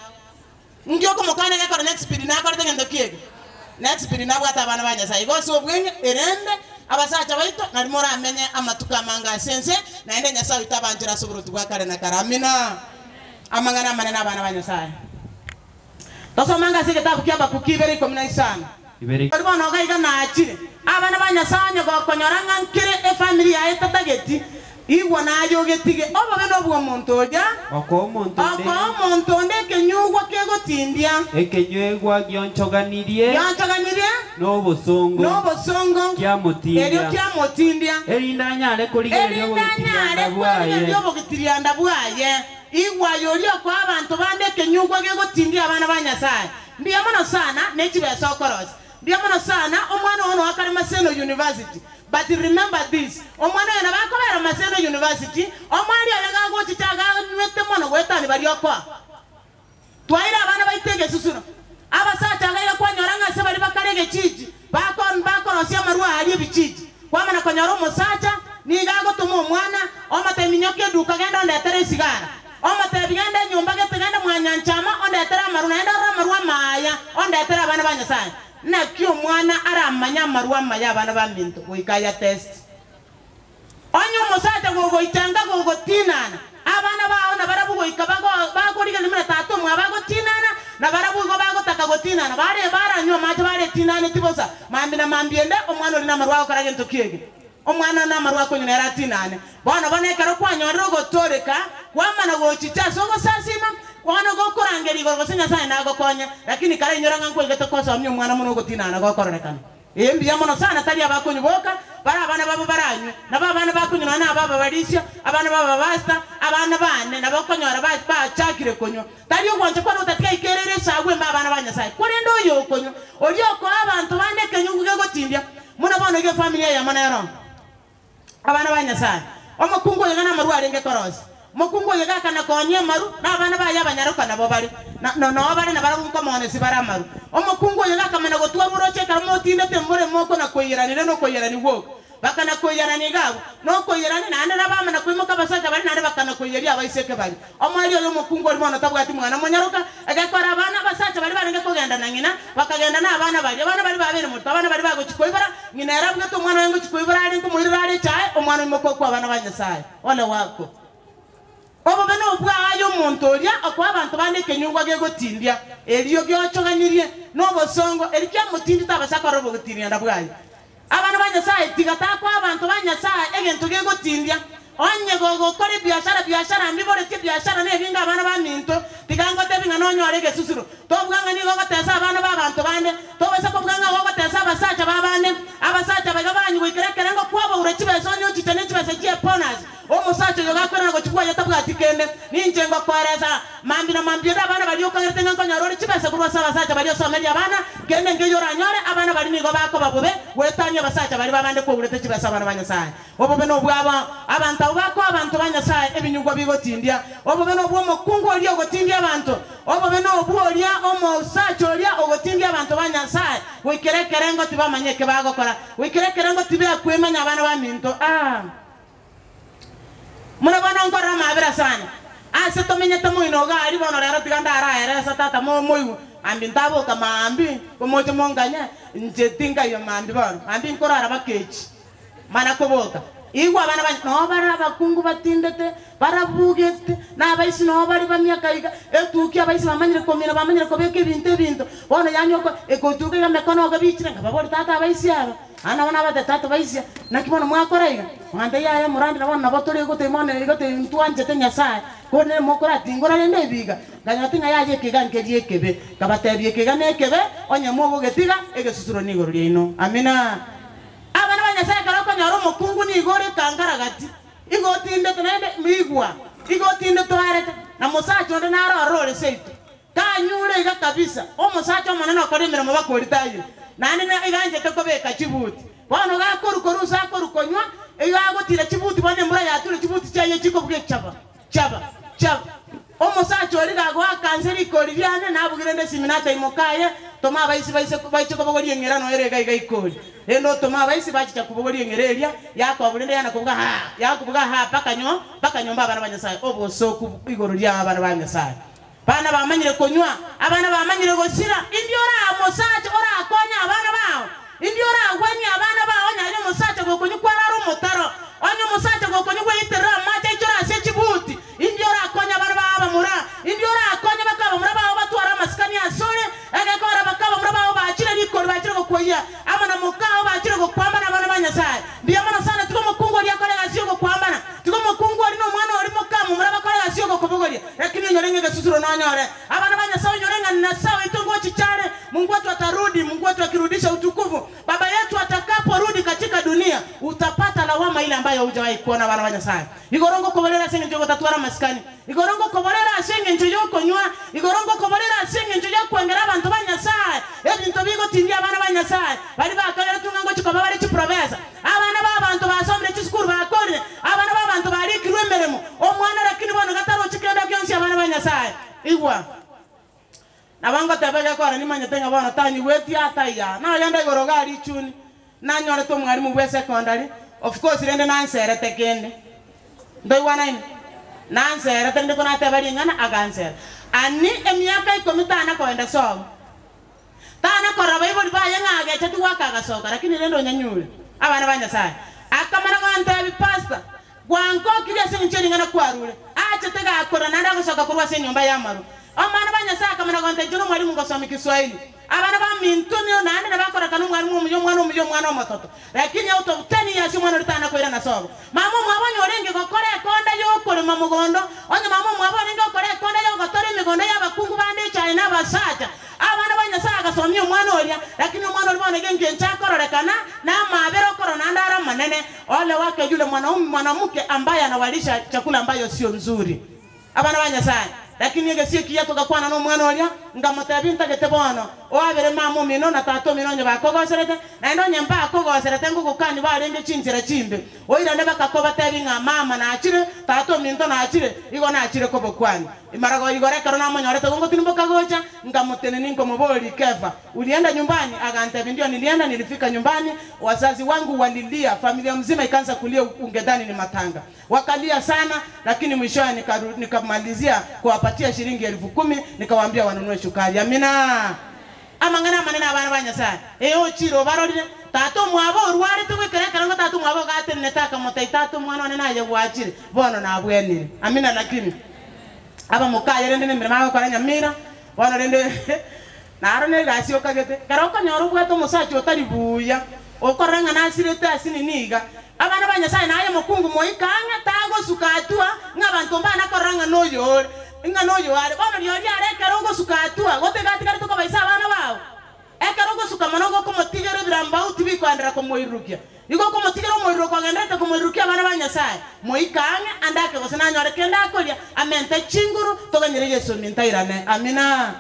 Inki okomokana egekora next speed nakorete gento ki eke? Next speed nabwate abana ba Nyasaye. Igo ase obweng'e, erende abasacha baito nari moramenye amatuko amange ase ense, naende Nyasaye oito abanchere ase oboruoti bwa kare na kare. Amina. Amang'ana amanene abana ba Nyasaye. Tosome ase egetabu kia Habakuki 2:15. Ibere. Ori bono iga iga naachire. Abana ba Nyasae onye gokonyora ng'a nkere efamiri yaye etatageti, igwa naye ogetige. Obobe nobw'omonto oria Okoa omonto onde. okoa omonto onde ekenyugwa kegotindia. Ekenywegwa gionchoganirie. Gionchoganirie. Nobosongo. Nobosongo. Kiamotindia. Erio kiamotindia. Erinde anyare korigereria Erinde anyare obogitirianda bwaye. korigereria obogitirianda bwaye. Igwa aye oria okoa abanto bande ekenyugwa gegotindia abana ba Nyasae. Mbuya mono sana ne chibesa okorosia. Mbuya mono sana omwana oo noa kare Maseno University. But remember this, omwana oyo nabo akobera Maseno University, omwari oye gagochicha aganywete mono goetania baria okoa. Twaire abana baito egesusuro. Abasacha iga iga kwanyora ng'a ase baria bakare egechichi, bako bakorosia amarwa aaria ebichichi. Kwamana konyora omosacha nigo agotoma omwana, omotebi minyoka eduka genda ondetere esigara. Omotebi genda enyomba gete genda mwanyanchama ondetere amarwa naende orore amarwa amaya ondetere abana ba Nyasaye. Naki omwana aramanye amarwa amaya abana baminto goika ayatest. Onye omosacha gogoichanga gogotinana, abana bao nabarabwo goika bakorigereria buna tata omwabo agotinana, nabarabwo igo bagotaka gotinana. Bare baranywe amache baretinaneti bosa, mambia na mambia ende omwana oria namarwa agokora gento ki eke? Omwana namarwa akonywa nere atinane. Bono bono ekero kwanyorire ogotooreka, kwamana gochicha ase ogosasima, bono gokorangeria igoro gose Nyasae nagokonye, lakini karainyora ng'a nkwaigete kosomia omwana mono ogotinana gokororekana. Ee, mbuya mono sana, tari abakonywa boka, bare abana babo baranywe. Nabo abana bakonywa nonya naba ababarisia, abana b'ababasta, abana bane, nabo okonyora ba bachakire konywa. Tari ogwancha kwane gotatiga aikereire esagu embe abana ba Nyasae, korende oyo okonywa, oria okoa abanto bande ekenyugu gegotindia, buna bono iga efamiri eyemo nero. Abana ba Nyasae. Omokungu oyo ng'a namarwa arenge korosia. Omokungu oyo gakana koonia amaru, na abana baye abanyaroka nabo bare. Na, na, noo bare nabarabwo nkomoonesi bare amaru. Omokungu oyo gakamana gotwarwa oroche ekero motindete more mokona koiyeranire nokoiyeranigwa oko. Bakana koiyerania iga abwo, nokoiyerania, naende nabamana koimoka abasacha baria, naende bakana koiyeria abaiseke baria. Omoerio oyo omokungu oria bono tabwati mwana monyaroka, egekora abana abasacha baria barenge kogenda na ng'ina, bakagenda nabana baria. Abana baria babeire morito, abana baria bagochia koibora, ng'ina ere abugete omwana oye ngochia koibora are, nkomoirera are echae, omwana oimoka okwa abana ba Nyasae. Ole wako. Obobe nobw'aye omonto oria okoa abanto bande ekenyugwa gegotindia, erio giochoganirie nobosongo, erio kiamotindete abase akorora obogotirianda bwaye. Abana ba Nyasae, tiga takoa abanto ba Nyasae egento gegotindia. Onye gogokora ebiashara, biashara mbiboretie ebiashara nebinge abana baminto, tiga ngotebi ng'a nonyore egesusuro. Tobuga ng'a nigo ogotesa abana b'abanto bande, tobaisa kobuga ng'a gogotesa abasacha b'abande. Abasacha baiga banyu goikera ekerengo kwabaura chibesa onye ochicha ne chibesa chi'ebonus. Omosacha oyo gakwerana gochia bwoye tabwati kende. Ninche ngokoeresa, mambia na mambia ere abana baria okagerete ng'a nkonyora ore chibesa korwa ase abasacha baria osomerie abana, kende nkeiyo oranyore, abana baria nigo bakoba bobe goetania abasacha baria b'abande kwaurete chibesa abana ba Nyasae. Obobe nobwabo abanto abwo bakoa abanto ba Nyasae ebinyugwa bigotindia. Obobe nobw'omokungu oria ogotindia abanto. Obobe nobw'oria omosacha oria ogotindia abanto ba Nyasae goikera ekerengo tibamanya eke bagokora, goikera ekerengo tibekwemanya abana baminto. Aa! Muna bono nkorora amabera sana ase tomenyete moino iga aria bono rero tiga ndaraeresa tata momoigwe mambia ntaboka maambia komoche monganye inche tinkaiyo mambia bono mambia nkorara bakechi mana koboka igwa abana bane noo bare abakungu batindete barabugete na abaisi noo bare bamiaka iga etukia abaisi bamanyire komina bamanyire kobeka ebinto ebinto bono yaani oko egotuka iga mekono iga bichire nkababoria tata abaisi aba. Aa nabo nabatebi, Tata baisia, naki bono mwakora iga? Mwantebia, Yaya, morande, na bono nabo tore gotebia bono iga ntwanchete Nyasae, korende mokoratingora rende ebiga. Nkanyora ting'a yaya ekeiga nkeria ekebe. Nkabatebia, Ekeiga nekebe, onye mogogetiga, egesusuro nigoro riaino. Amina. Abana ba Nyasae, ekero okonyora omokungu nigo ore ekangaragati, igo otindete naende igwa, igo otindete oerete, na mosacha onde naro ororo ore seito. Tanyure iga kabisa, omosacha omonene okora emeremo bakorite ayio, naende iga anchete kobeka chibuti. Bono gakorwa korwa inse akorwa konywa, iga agotira chibuti, bono embura yature chibuti chiaye chikobuga echaba, chaba, chaba. Omosacha oria gagoaka nse rikori riane, nabugire nde esimi nataimoka aye, toma abaisi baise baiche kobogoria eng'era noyo ere iga iga ikori. Rende otome abaisi bachicha kobogoria eng'era eria, Yakobo rende yana kobuga haa, yakobuga haa mpaka nyo, mpaka nyomba abana ba Nyasae, obosooku igoro ria abana ba Nyasae. Abana bamanyire konywa, abana bamanyire gosira. Indi oramosache orakonye abana bao? Indi oragwenie abana bao onye aye omosacha gokonywa kwarara omotaro? Onye omosacha gokonywa gweiterera amache aichore ase chibuti? Indi orakonye abana bao abamura? Indi orakonye baka abamura bao batware amasikani asore? Egekora baka abamura bao bachire rikori bachire gokwoyia amo na mokao bachire gokwambana abana ba Nyasae. Mbuya mono sana tiga omokungu oria akore egasi y'ogokwambana. Tiga omokungu oria na omwana oria mokamomura bakore egasi y'ogokobogoria. Lakini onyore ng'a egesusuro nonyore. Abana ba Nyasae onyore ng'a Nyasae oito ngochicha are, Mungu wetu atarudi, Mungu wetu akirudisha utukufu, Baba yetu atakaporudi katika dunia, utapata lawama ile ambayo hujawahi kuona abana ba Nyasae. Igoro ngokoborera ase engencho y'ogotatwara amasikani, igoro ngokoborera ase engencho y'okonywa, igoro ngokoborera ase engencho y'okwengera abanto ba Nyasae, ebinto bigotindia abana ba Nyasae, baria bakageretwe ng'a ngochia koba bare chiprofesa. Abana b'abanto basomire chisukuru bakorire, abana b'abanto barikirwe emeremo, omwana lakini bono gatarochi kende gionsi abana ba Nyasae. Igwa! Nabo ngoteba egekora nimanyete ng'a bono tanyigweti ataiya. Nagenda igoro iga richuni, nanyorete omwalimu bwe secondary, of course rende nanserete kende. Ntoigwanaine? Nanserete rende konateba ring'ana agansera. Ani emiaka ikomi tana koenda sobo. Tana korora abaibori baye ng'a agecheti goaka agasoka, lakini rende onyanyure abana ba Nyasae. Akamana gontebi, Pastor, gwankokirie ase engencho ye ring'ana kwarure. Achete gakora naende agosoka korwa ase enyomba y'amarwa. Omwana ba Nyasae akamana gontebi, Inche nomwalimu ngosomia Kiswahili. Abana baminto nigo naende nabakorekana omwalimu omuya, omwana omuya, omwana omototo. Lakini out of ten years omwana oria tana koirana sobo. Mama omwabo onye orenge gokora ekonda y'okorema mogondo, onye mama omwabo orenge gokora ekonda y'ogotora emegondo y'abakungu bande echaye na abasacha, abana ba Nyasae agasomia omwana oria, lakini omwana oria bono iga engencho akororekana namaabera okorora naende are omonene, ole wake yule mwanaume mwanamke ambaye anawalisha chakula ambayo sio nzuri. Abana ba Nyasae. Lakini egesio ekiya togakwana nomwana oria, nkamotebia, Ntagete bono oabere mama omino na tata omino onye bakogoserete, naende onye mbakogoserete ngogokania barenge chinchera chimbe. Oirane bakakobatebia ng'a mama nachire, Tata ominto nachire, igo nachire kobokwania. Maragoba igoro ekero namonyorete gongotirimboka gocha, nkamotenenia nkomoboria, Kefa, ulienda nyumbani? Agantebia, Ndio nilienda, nilifika nyumbani, wazazi wangu walilia, familia mzima ikaanza kulia, ungedhani ni matanga. Wakalia sana, lakini mwishowe nikaru, nikamalizia kuwapatia shilingi 10,000, nikawaambia wanunue shukari. Amina. Amang'ana amanene abana ba Nyasaye. Ee ochire obarorire, tata omwabo orwarete goikera ekerengo tata omwabo gatenenete akamotebia, Tata omwana one naye gwachire, bono nabwenire. Amina lakini abamokaye rende nemeremo agokora nyamira, bono rende naro negasi okagete. Ekero okonyora obwate omosacha otari buya, okorora ng'a nasirete ase nini iga, abana ba Nyasaye naye omokungu moika ang'e tagosuka atua ng'a abanto mbana korora ng'a noyo ore, ng'a noyo are. Bono rirorio are ekero ogosuka atua, gotega atigarete kobaisa abana bao. Ekero ogosuka mono gokomotigera ebirambau tibikoenderera komoirurukia. Igo okomotigera omoiruruko ogendererete komoirurukia abana ba Nyasae. Moika ang'e ande ake gose nanyore kende akoria, amente chinguru, toganyere Yeso ominto airane. Amina.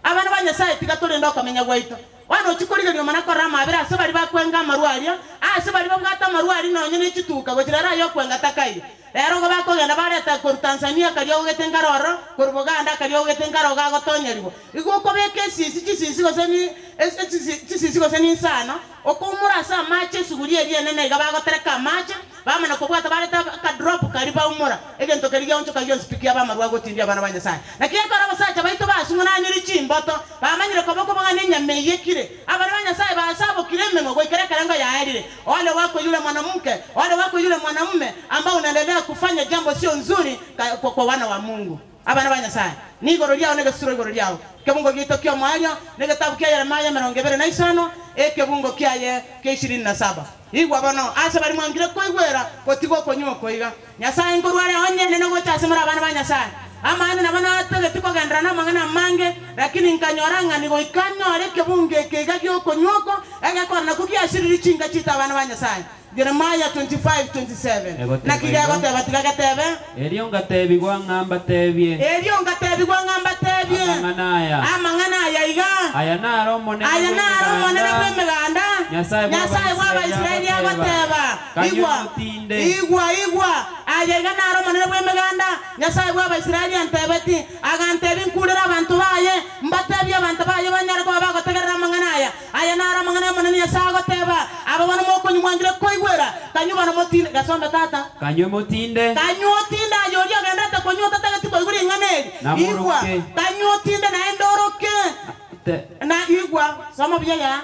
Abana ba Nyasae tiga torende okomenya gwaito. Bono ochie korigereria omana korora amabera ase baria bakwenga amarwa aria, ase baria babwate amarwa aria nonya ne chituka, gochia rero aye okwenga takaiyo. Rero igo bakogenda bareta korwa Tanzania karia ogogete nkare ororo, korwa Buganda karia ogogete nkare iga agotonyerigwa. Igo okobeka esisi chisisi gose ni esisi chisisi gose ninsano, okoumora ase amache esuguria eria enene iga bagotereka amache, bamana kobwata bareta akadrop karia baumora, egento keria giaonchoka gionsi pi kiaba amarwa agotindia abana ba Nyasae. Naki ekero abasacha baito basung'unanire chimboto, bamanyire koba okobang'ana enyama eyekire, abana ba Nyasae basabokire emenwa goikera ekerengo yaerire. Ole wako yule mwanamke, ole wako yule mwanamume ambao unaendelea kufanya jambo sio nzuri ka, kwa, kwa wana wa Mungu. Abana ba Nyasae, nigoro riao negesusuro igoro riao. Ekebungo giaito ki'omoerio negetabu kia Yeremia 25, ekebungo kiaye kia 27. Igwa bono, ase baria mwangire koigwera, gotiga okonywa okoiga. Nyasae nkorwa are onye nene gocha ase more abana ba Nyasae. Amaene nabo natageti kogenderera namang'ana amange, lakini nkanyora ng'a nigoika nyore ekebungo eke iga gi'okonywa oko, egekora nakwo giasiriri chinka chiaito abana ba Nyasae. Jeremiah 25, 27. Egoteba Naki igo. gegoteba tiga getebe. Erio ngatebigwa ng'a mbatebie. Erio ngatebigwa ng'a mbatebie. Amang'ana aya. Amang'ana aya iga. Aya naro Omonene Aya naro Omonene bw'Emeganda. bw'Emeganda, Nyasae Nyasae bw'Abaisraeli bw'Abaisraeli agoteba. agoteba. Kanywe Igwa, motinde. igwa, igwa, aya iga naro Omonene bw'Emeganda, Nyasae bw'Abaisraeli antebeti, agantebia nkurere abanto baye, mbatebie abanto baye banyare koba bagotegerera amang'ana aya. Aya naro amang'ana y'Omonene Nyasae agoteba, Aba bono mokonywa mwangire koigwera, kanywe bono motinde. Gasombe tata. Kanywe motinde. Kanywe otinde aye oria ogenderete konywa otatageti koigwa ring'ana eri. Igwa, Namoroke. kanywe otinde naende oroke. Te. Na igwa, soma buya yaa.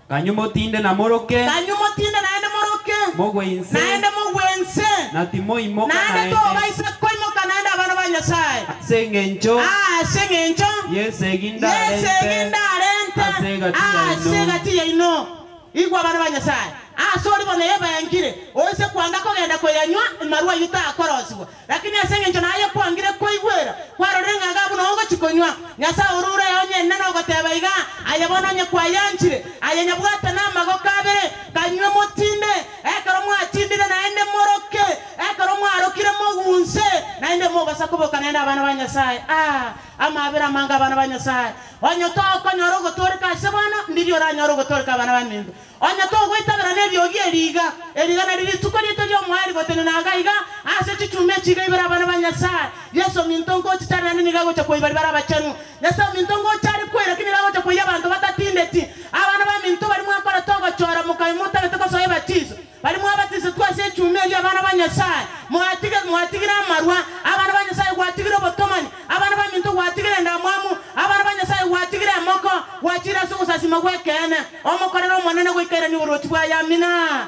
Kanywe motinde namoroke. Kanywe motinde naende moroke. Mogwe inse. Naende mogwe inse. Na timoimoka Naende naende. tobaisa koimoka naende abana ba Nyasae. Ase engencho. Ase engencho. Y'esegi ndarente. Y'esegi ndarente. Ase egati yaino. Ase egati yaino. Igwa abana ba Nyasae. Ase oria bono ebaengire, oise kwanga kogenda koyanywa, amarwa ayio takorosigwa. Lakini ase engencho naye kwangire koigwera, kwarorire ng'a iga buna ogochia konywa, Nyasae orure onye enene ogoteba iga, Aye bono onye kwayanchire, aye nyabwate namagoko abere, kanywe motinde, ekero mwatindire naende moroke, ekero mwarokire mogunse, naende mobasa koboka naende abana ba Nyasae. Aa, amabera amange abana ba Nyasae! Onye tokonyora ogotooreka ase bono, ndiria oranyore ogotooreka abana baminto. Onye togoitabera neriogi eri iga, eri iga nari rituko riaito ri'omoerio gotenena iga iga ase chichuma echi iga ibere abana ba Nyasae. Yeso ominto ngochicha are naende nigo agocha koyia baria bare abachenu. Nyasae ominto ngocha are koyia lakini nigo agocha koyia abanto batatindeti. Abana baminto baria mwakorete ogochora mokabe motagete kosoa ebatiso, baria mwabatisetwe ase echuma eria abana ba Nyasae, mwatige mwatigire amarwa, abana ba Nyasae gwatigire obotomani, Abana baminto gwatigire endamwamu, abana ba Nyasae gwatigire emoko, gwachire ase ogosasima gw'ekeene, omokorere Omonene goikairania oboruoti bwaye. Amina.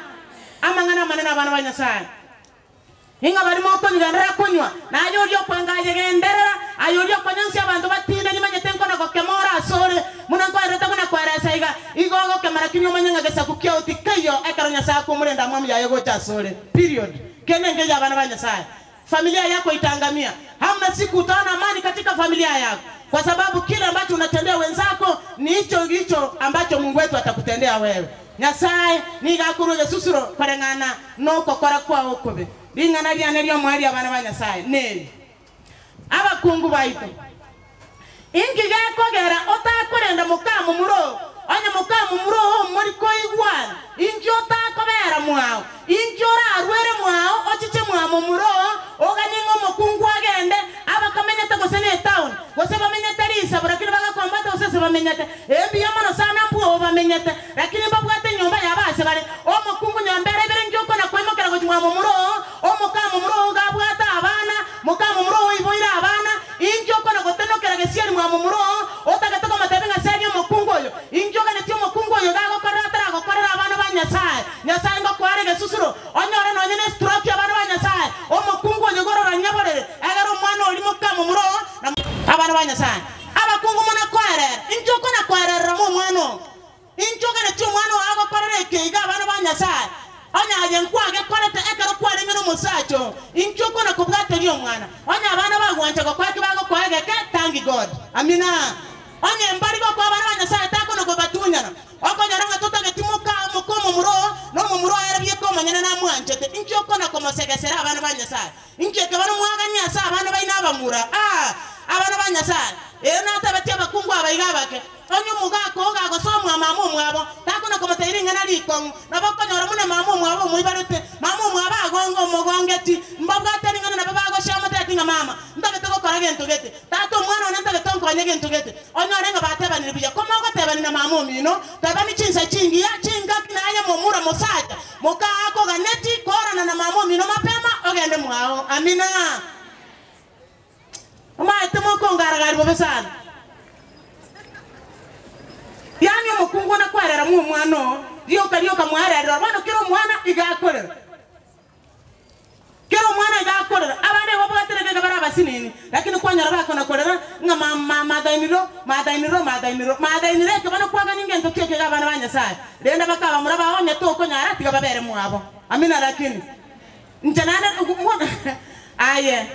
Amang'ana amanene abana ba Nyasae. Ing'a baria mokonyigenderera konywa, na aye oria okwenga ayegenderera, aye oria okonyansia abanto batinde, nimanyete nkona gokema ore asore, buna nkwererete buna kweresa iga, igo ogokema lakini omanye ng'a gesaku kiao tikeiyo ekero Nyasae akoumora endamwamu yaye gocha asore. Period. Kende nkeiyo abana ba Nyasae. Familia yako itaangamia. Hamna siku utaona amani katika familia yako, kwa sababu kile ambacho unatendea wenzako ni hicho hicho ambacho Mungu wetu atakutendea wewe. Nyasae nigo akorwa egesusuro koreng'ana nogokora kwao okobe. Ring'ana riane ri'omoerio abana ba Nyasae neri, Abakungu baito, Inki gekogera otakorenda mokamomura oo? Onye mokamomura oo mori koigwana, inki otakobera mwao? Inki orarwere mwao ochiche mwamomura oo? bamenyete. Ee mbuya mono sana mbwoo bamenyete, lakini mbabwate enyomba yabo ase bare. Omokungu nyambera ibere inki okona koimokera gochia mwa momura oo, omoka momura oo iga abwate abana, moka momura oo oiboire abana, inki okona gotenokera gesieri mwa momura oo, otagete komotebia ng'a seria omokungu oyo? Inki oganetie omokungu oyo iga agokorera ataragokorera abana ba Nyasae? Nyasae ngokoare egesusuro, onyore nonye nestroke abana ba Nyasae. Omokungu oyo iga ororanie borere, egere omwana oria moka momura oo na abana ba Nyasae. Abakungu muna koerera, inki okona koererera momwana oo? Inki oganetie omwana oo agokorere eke iga abana ba Nyasae? Onye aye nkwagekorete ekero kwarenge nomosacha oo, inki okona kobwateria omwana? Onye abana bagwancha gokoa eki bagokoa egeke, thank God. Amina. Onye mbari gokoa abana ba Nyasae takona kobatunyana. Okonyora ng'a totageti moka moka omomura oo, na omomura oo ere bieka omonyene namwanchete, inki okona komosegesera abana ba Nyasae? Inki eke bono mwagania ase abana baino abamura? Aa! Abana ba Nyasae! Ere natebetie abakungu aba iga abake, Onye omogaka oo gagosomwa mama omwabo, takona komotebia ring'ana rikong'u, nabo okonyora buna mama omwabo omoibarete, mama omwabo agonge omogongeti, mbabwate ring'ana nabo bagochia amotebetie ng'a mama, ntagete gokora gento gete, tata omwana one ntagete onkonye gento gete. Onyore ng'a batebanire buya. Komogotebani na mama omino, tebani chinsa chingiya, chingaki naye momura mosacha, moka akoganeti korana na mama omino mapema, ogende mwao. Amina. Omaete mokongaragari bobe sana. Yaani omokungu one kwerera mwa omwana oo, rioka rioka mwarerera bono kera omwana iga akorera. Kera omwana iga akorera, abande igo babwate rigiga bare abasinini, lakini kwanyora bakona korera ng'a ma ma mother-in-law, mother-in-law, mother-in-law, mother-in-law eke bono kwagania ngento ki eke iga abana ba Nyasaye. Rende bakabamura bao onye tokonyara tiga babere mwabo. Amina lakini. Inche naende aye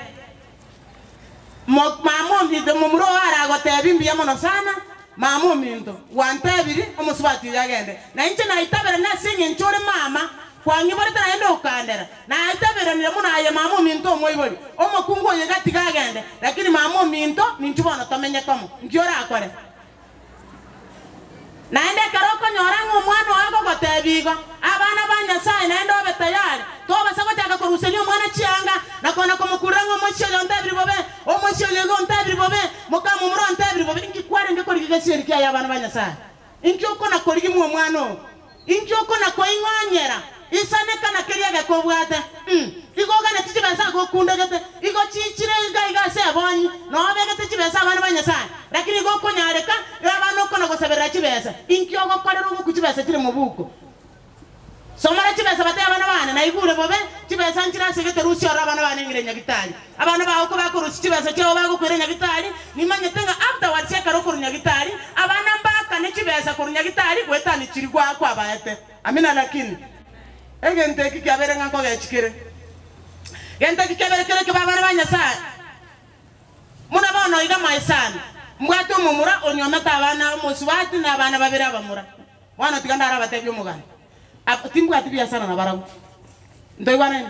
mama ominto momura oo aragotebie mbuya mono sana, mama ominto, gwantebirie omosubati oyo agende, na inche naitaberanie ase eng'encho ore mama, kwang'iborete naende okandera, naitaberanire mono aye mama ominto omoibori, omokungu oyo iga tiga agende, lakini mama ominto ninchu bono tomenye komo, nki orakore? Naende ekero okonyora ng'a omwana oo agogoteebia igo, abana ba Nyasae naende obe tayari, tobasa gochaka koruseria omwana chianga, na kona komokurera ng'a omoisia oyo ontebirie bobe, omoisia oyo iga ontebirie bobe, mokamomura ontebirie bobe. Inki kwarenge korigia gesieri kiaye abana ba Nyasae? Inki okona korigia mw'omwana oo? Inki okona koing'onyera? Isaneka na keria egekobwate. Mm. Igo oganeti chibesa agokundegete, igo chiichire iga iga ase ebonyi, na obegete chibesa abana ba Nyasae, lakini igo okonyareka, igo abana okona gosaberera chibesa. Inki ogokorera ogoku chibesa chire mobuko? Somora chibesa batebie abana bane, naigure bobe, chibesa nchire ase egete rusia ore abana bane ng'ire nyagitari. Abana bao kobakorusia chibesa chiabo bagokoira nyagitari, nimanyete ng'a afterwards ekero okorwa nyagitari, abana mbakane chibesa korwa nyagitari goetania chiria kwabaete. Amina lakini egento eki kiabeire ng'a nkogechi kere. Gento eki kiabeire kere ekibe abana ba Nyasae. Buna bono iga my son, mbwate omomura onyuomete abana omosubati na abana babere abamura. Bono tiga ndarabatebie omogano. Ab timbwati biasara nabarabwo. Ntoigwanaine?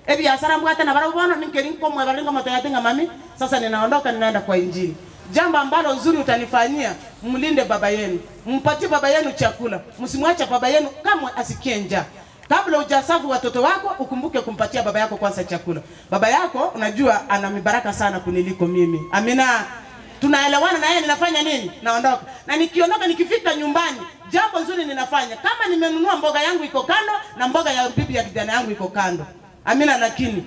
Ebiasara mbwate nabarabwo bono ninkeri nkomoebareri nkomotebia ati ng'a mami, sasa ninaondoka ninaenda kwa injili. Jambo ambalo uzuri utanifanyia, mlinde baba yenu. Mpatie baba yenu chakula, msimwache baba yenu kamwe asikie njaa. Kabla hujaserve watoto wako, ukumbuke kumpatia baba yako kwanza chakula. Baba yako unajua ana mibaraka sana kuniliko mimi. Amina. Tunaelewana na yeye ninafanya nini? Naondoka. Na nikiondoka nikifika nyumbani, jambo nzuri ninafanya. Kama nimenunua mboga yangu iko kando na mboga ya bibi ya kijana yangu iko kando. Amina lakini.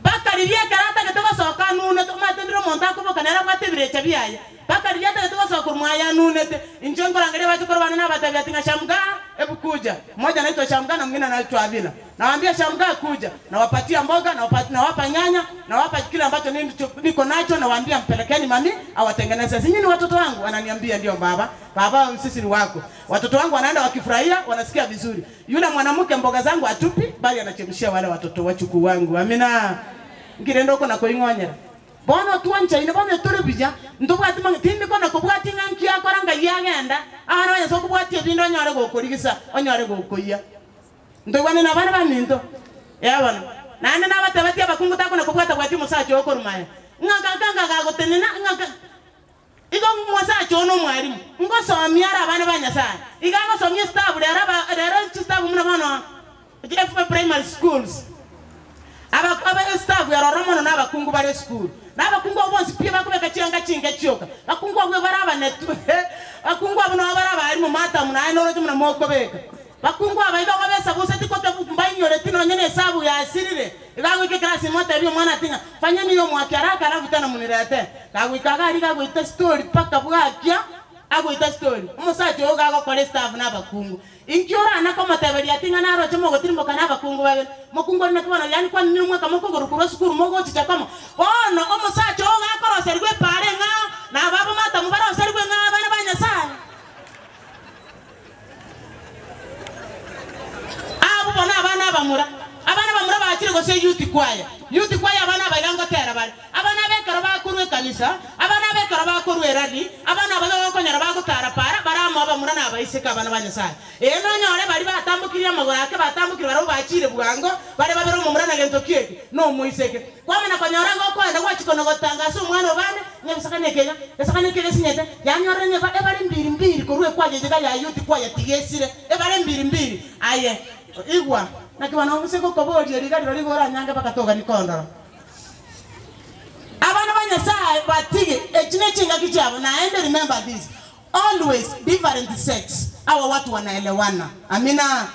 Bakariria ekero atagete gosoka anunete, omanyete ndire omonto akoboka nere abwate ebirecha biaye. Bakariria atagete gosoka korwa mwaye anunete. Inche nkorangeria abachokoro bane nabatebia ati ng'a Shamgaa, hebu kuja. Mmoja anaitwa Shamgaa na mwingine anaitwa Avila. Nawaambia Shamgaa kuja, nawapatia mboga, nawapa nyanya, nawapa kile ambacho niko nacho, nawaambia mpelekeni mami awatengeneze. Si nyinyi ni watoto wangu? Wananiambia ndio baba. Baba sisi ni wako. Watoto wangu wanaenda wakifurahia, wanasikia vizuri. Yule mwanamke mboga zangu atupi, bali anachemshia wale watoto wachukuu wangu. Amina. Nkirenda oko na koing'onyera. Bono twanchaine, bono tore buya, ntobwati mang'ana, tindi kona kobwatia ng'a nki akora ngai agenda, abana ba Nyasae okobwatia ebinde onyore gokorigisa, onyore gokoyia. Ntoigwane nabana baminto? Ee bono. Naende nabatebetie abakungu takona kobwata-bwatia omosacha oo korwa maye, ng'a gaka ng'a gagotenena, ng'a ga. Igo omosacha oo nomwalimu, ngosomia are abana ba Nyasae. Iga agosomia esitabu rero aba rero chisitabu buna bono FA primary schools. Aba aba esitabu eroro mono nabakungu bare esukuru. Na abakungu abwo bonsi pi bakobeka chianga chinke chioka. Bakungu abwo bare abanetu. Bakungu abwo nabo bare abarimu matamu naye noroche buna mokobeka. Bakungu aba iga babesabuseti kote mbainyoreti nonye nesabu yasirire. Iga agoika ekerasi ime otebie omwana ati ng'a fanyeni iga omwaki haraka alafu tena muniretee. Kagoika iga aria iga agoita story mpaka bwakia agoita story. Omosacha oyo iga agokora estafu na abakungu. Inki orana komoteberia ati ng'a naroche mogotirimboka na abakungu babere? Mokungu oria naki bono yaani kwani nimweka mokogoro korwa esukuru mogochicha komo? Bono omosacha oo gakoroserigwa epaara eng'ao, na ababo matamu baroserigwe eng'ao abana ba Nyasae. Abwo bono abana abamura, abana abamura bachire gose youth choir, youth choir abana aba iga ngotera bare. Abana aba ekero bakorwa ekanisa, abana aba ekero bakorwa erari, abana aba iga gokonyora bagotara para, bare amo abamura na abaiseke abana ba Nyasae. Ee nonyore baria batambokirie amagoro ake batambokire barabwo bachiire bwango, bare babere omomura na gento ki eke, na omoiseke. Kwamanya konyora ng'a okoenda gwachia kona-gotanga ase omwana o bande, ng'a ebisakane eke iga, esakane eke gesinyete, yanyorire ng'a eba ebare mbiri mbiri korwa ekwaya eye iga ya youth kwaya tigesire, ebare mbiri mbiri. Aye, igwa, naki bono gose gokoboria riga rirorio igo oranyange mpaka togani kondora. Abana ba Nyasae batige, echi nechingaki chiabo, naende remember this, always different sex, awa watu wanaelewana. Amina.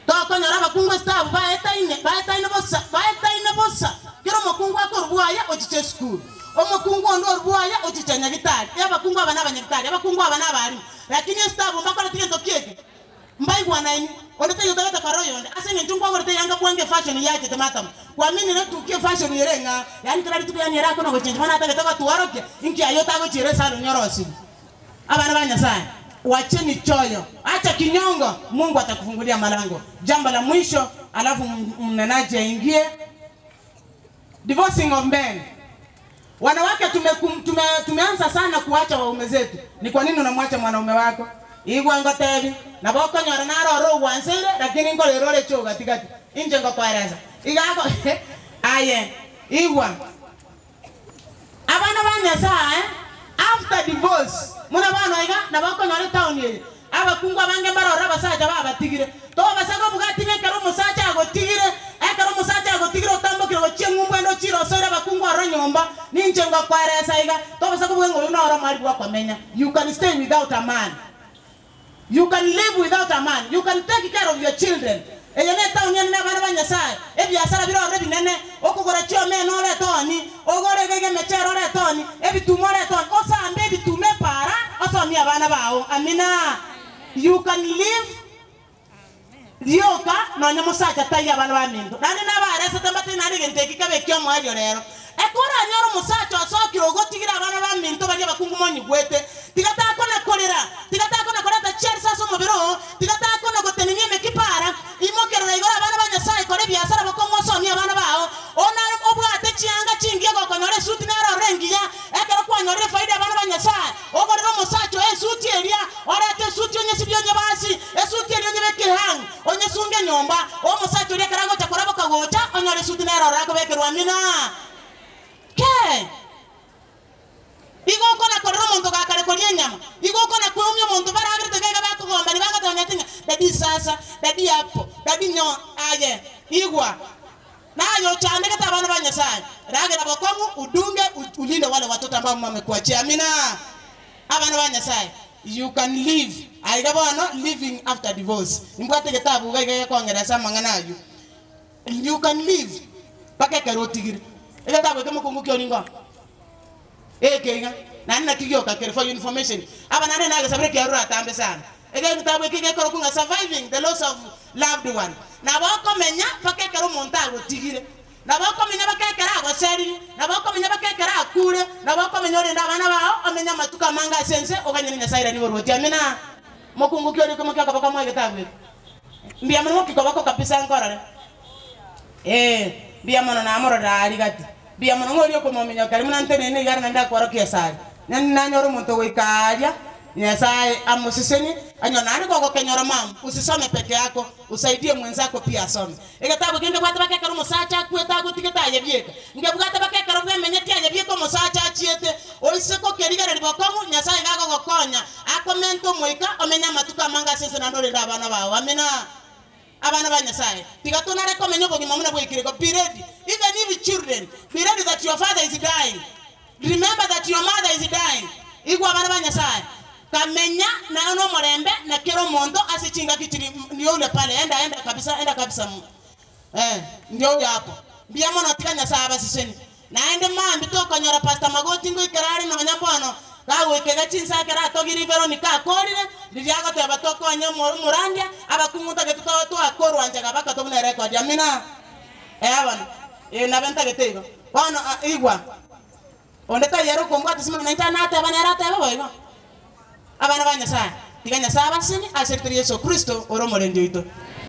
Tokonyora abakungu esitabu baetaine, baetaine bosa, baetaine bosa. Kera omokungu akorwa bwaye ochicha esukuru, omokungu onde orwa bwaye ochicha nyagitari. Eh abakungu aba nabanyagitari, abakungu aba nabarimu, lakini esitabu mbakoreti gento ki eke? Mbaigwanaini, onde taiyo otagete korora oyonde, ase engencho nkwagorete eyanga bwango efashion yachete matama. Kwaminire etukia efashion ere eng'ao, yaani kera rituko yaani ere akona gochenji bono atagete gotwarokia, inki aye otagochiera esalon orosiwe. Abana ba Nyasaye, wacheni choyo, acha kinyongo, Mungu atakufungulia malango. Jambo la mwisho, alafu mnenaji aingie. Divorcing of men. Wanawake tumekum, tume, tumeanza sana kuacha waume zetu. Ni kwa nini unamwacha mwanaume wako? Igwa ngotebi, nabo okonyora naro ore ogwanseire, lakini nkorera ore choo gatigati. Inche ngokoeresa. Iga ako aye, igwa. Abana ba Nyasae, after divorce, buna bono iga, nabo okonyora etown eye, Abakungu abange mbarore abasacha babatigire. Tobasa kobuga ati ng'a ekero omosacha agotigire, ekero omosacha agotigire otambokire gochia eng'umbu ende ochire osoire abakungu ororo nyomba, ninche ngokoeresa iga. Tobasa kobuga ng'a oyio noro omwari bw'okomenya. You can stay without a man. You can live without a man. You can take care of your children. Eye netaoni enene abana ba Nyasae, ebiasara bire ororo ebinene, okogora chiomena ore etaoni, ogore iga iga emechere ore etaoni, ebituma ore etaoni, osambe ebituma epaara, osomie abana bao. Amina. You can live rioka nonya mosacha taiyo abana baminto. Naende nabaresete mbatebie naende egento eke kebe ekiomoerio rero. Ekoranyore omosacha osokire ogotigire abana baminto baria abakungu monyigwete, tiga takona korera, tiga takona koreta chiarisi ase omobere oo, tiga takona gotenenia emekipa ara, imokerera igoro abana ba Nyasae, kora ebiasara bokong'u osomie abana bao. Ona obwate chianga chingiya gokonyora esuti nere ororo engiya, ekero kwanyorire efaida y'abana ba Nyasae, ogorere omosacha oye esuti eria, orete esuti onyesibie onyebasi, esuti eria onyebeke ehang, Onyesunge nyomba, omosacha oria ekero agocha koraboka gocha, onyore esuti nere ororo akobekerwa amina. Kee! Igo okona-korera omonto gakare koria enyama, igo okona-kweumia omonto baragerete iga iga bakogombania bagotebania ati ng'a dadi sasa, dadi hapo, dadi nyo, aye, igwa. Naye ochandegete abana ba Nyasaye, ragera bokong'u, udunge, ulinde wale watoto ambao wamekuachia. Amina. Abana ba Nyasaye, you can live aiga bono, living after divorce. Nimbwate egetabu iga iga gekong'eresa amang'ana ayio. You can live mpaka ekero otigire. Egetabu eke mokungu ki oringo? Eke iga. Naende naki gioka kere for your information. Aba naende nagesabire ekiagera oratambe sana. Egetabu eke gekorokwa ng'a surviving the loss of loved one. Nabo okomenya mpaka ekero omonto agotigire. Nabo okomenya mpaka ekero agoserire, nabo okomenya mpaka ekero akure, nabo okomenya orende abana bao, omenye amatuko amange ase ense, oganyene Nyasae airanie oboruoti. Amina. Mokungu ki oria okoimokia okoboko moe egetabu eke? Mbuya mono moki koboko kabisa nkorore. Ee, mbuya mono namororera aa rigati. Mbuya mono ng'a oria okomominyoka aria buna ntenene iga are naende akworokia esari. Naende nanyore omonto goika aaria, Nyasae amosesenie, anyore naende gogokenyora mama, usisome peke yako, usaidie mwenzako pia asome. Egetabu eke nkebwate baka ekero omosacha akwete agotigete aye bieka. Nkebwate baka ekero bwemenyeti aye bieka omosacha achiete. Oise kokerigereria bokong'u, Nyasae iga agogokonya, akomente omoika, omenye amatuko amange ase ense naende orende abana bao. Amina. Abana ba Nyasae, tiga tonare komenya obogima buna bwaikire igo. Be ready, even if children, be ready that your father is dying. Remember that your mother is dying. Igwa abana ba Nyasae. Kamenya na nomorembe na kera omonto ase chingaki chiri ndio ule pale enda enda kabisa enda kabisa eh ndio ule hapo. Mbuya mono tiga Nyasaye abaseseni. Naende mambia tokonyora Pastor Magoti ngoikera are nonya bono gagoika iga chinsa ekero atogirie Veronica akorire riria agoteba tokonye omorandia abakungu ntagete twakorwa nchega baka tobune erekodi amina eh bono eh nabe ntagete igo bono igwa Onde taiyo ere okombwata ase amang'ana inche nateba nere atebe boigo. Abana ba Nyasae, tiga Nyasae abasesenie ase erieta ria Yeso Kristo ore omorendi oito.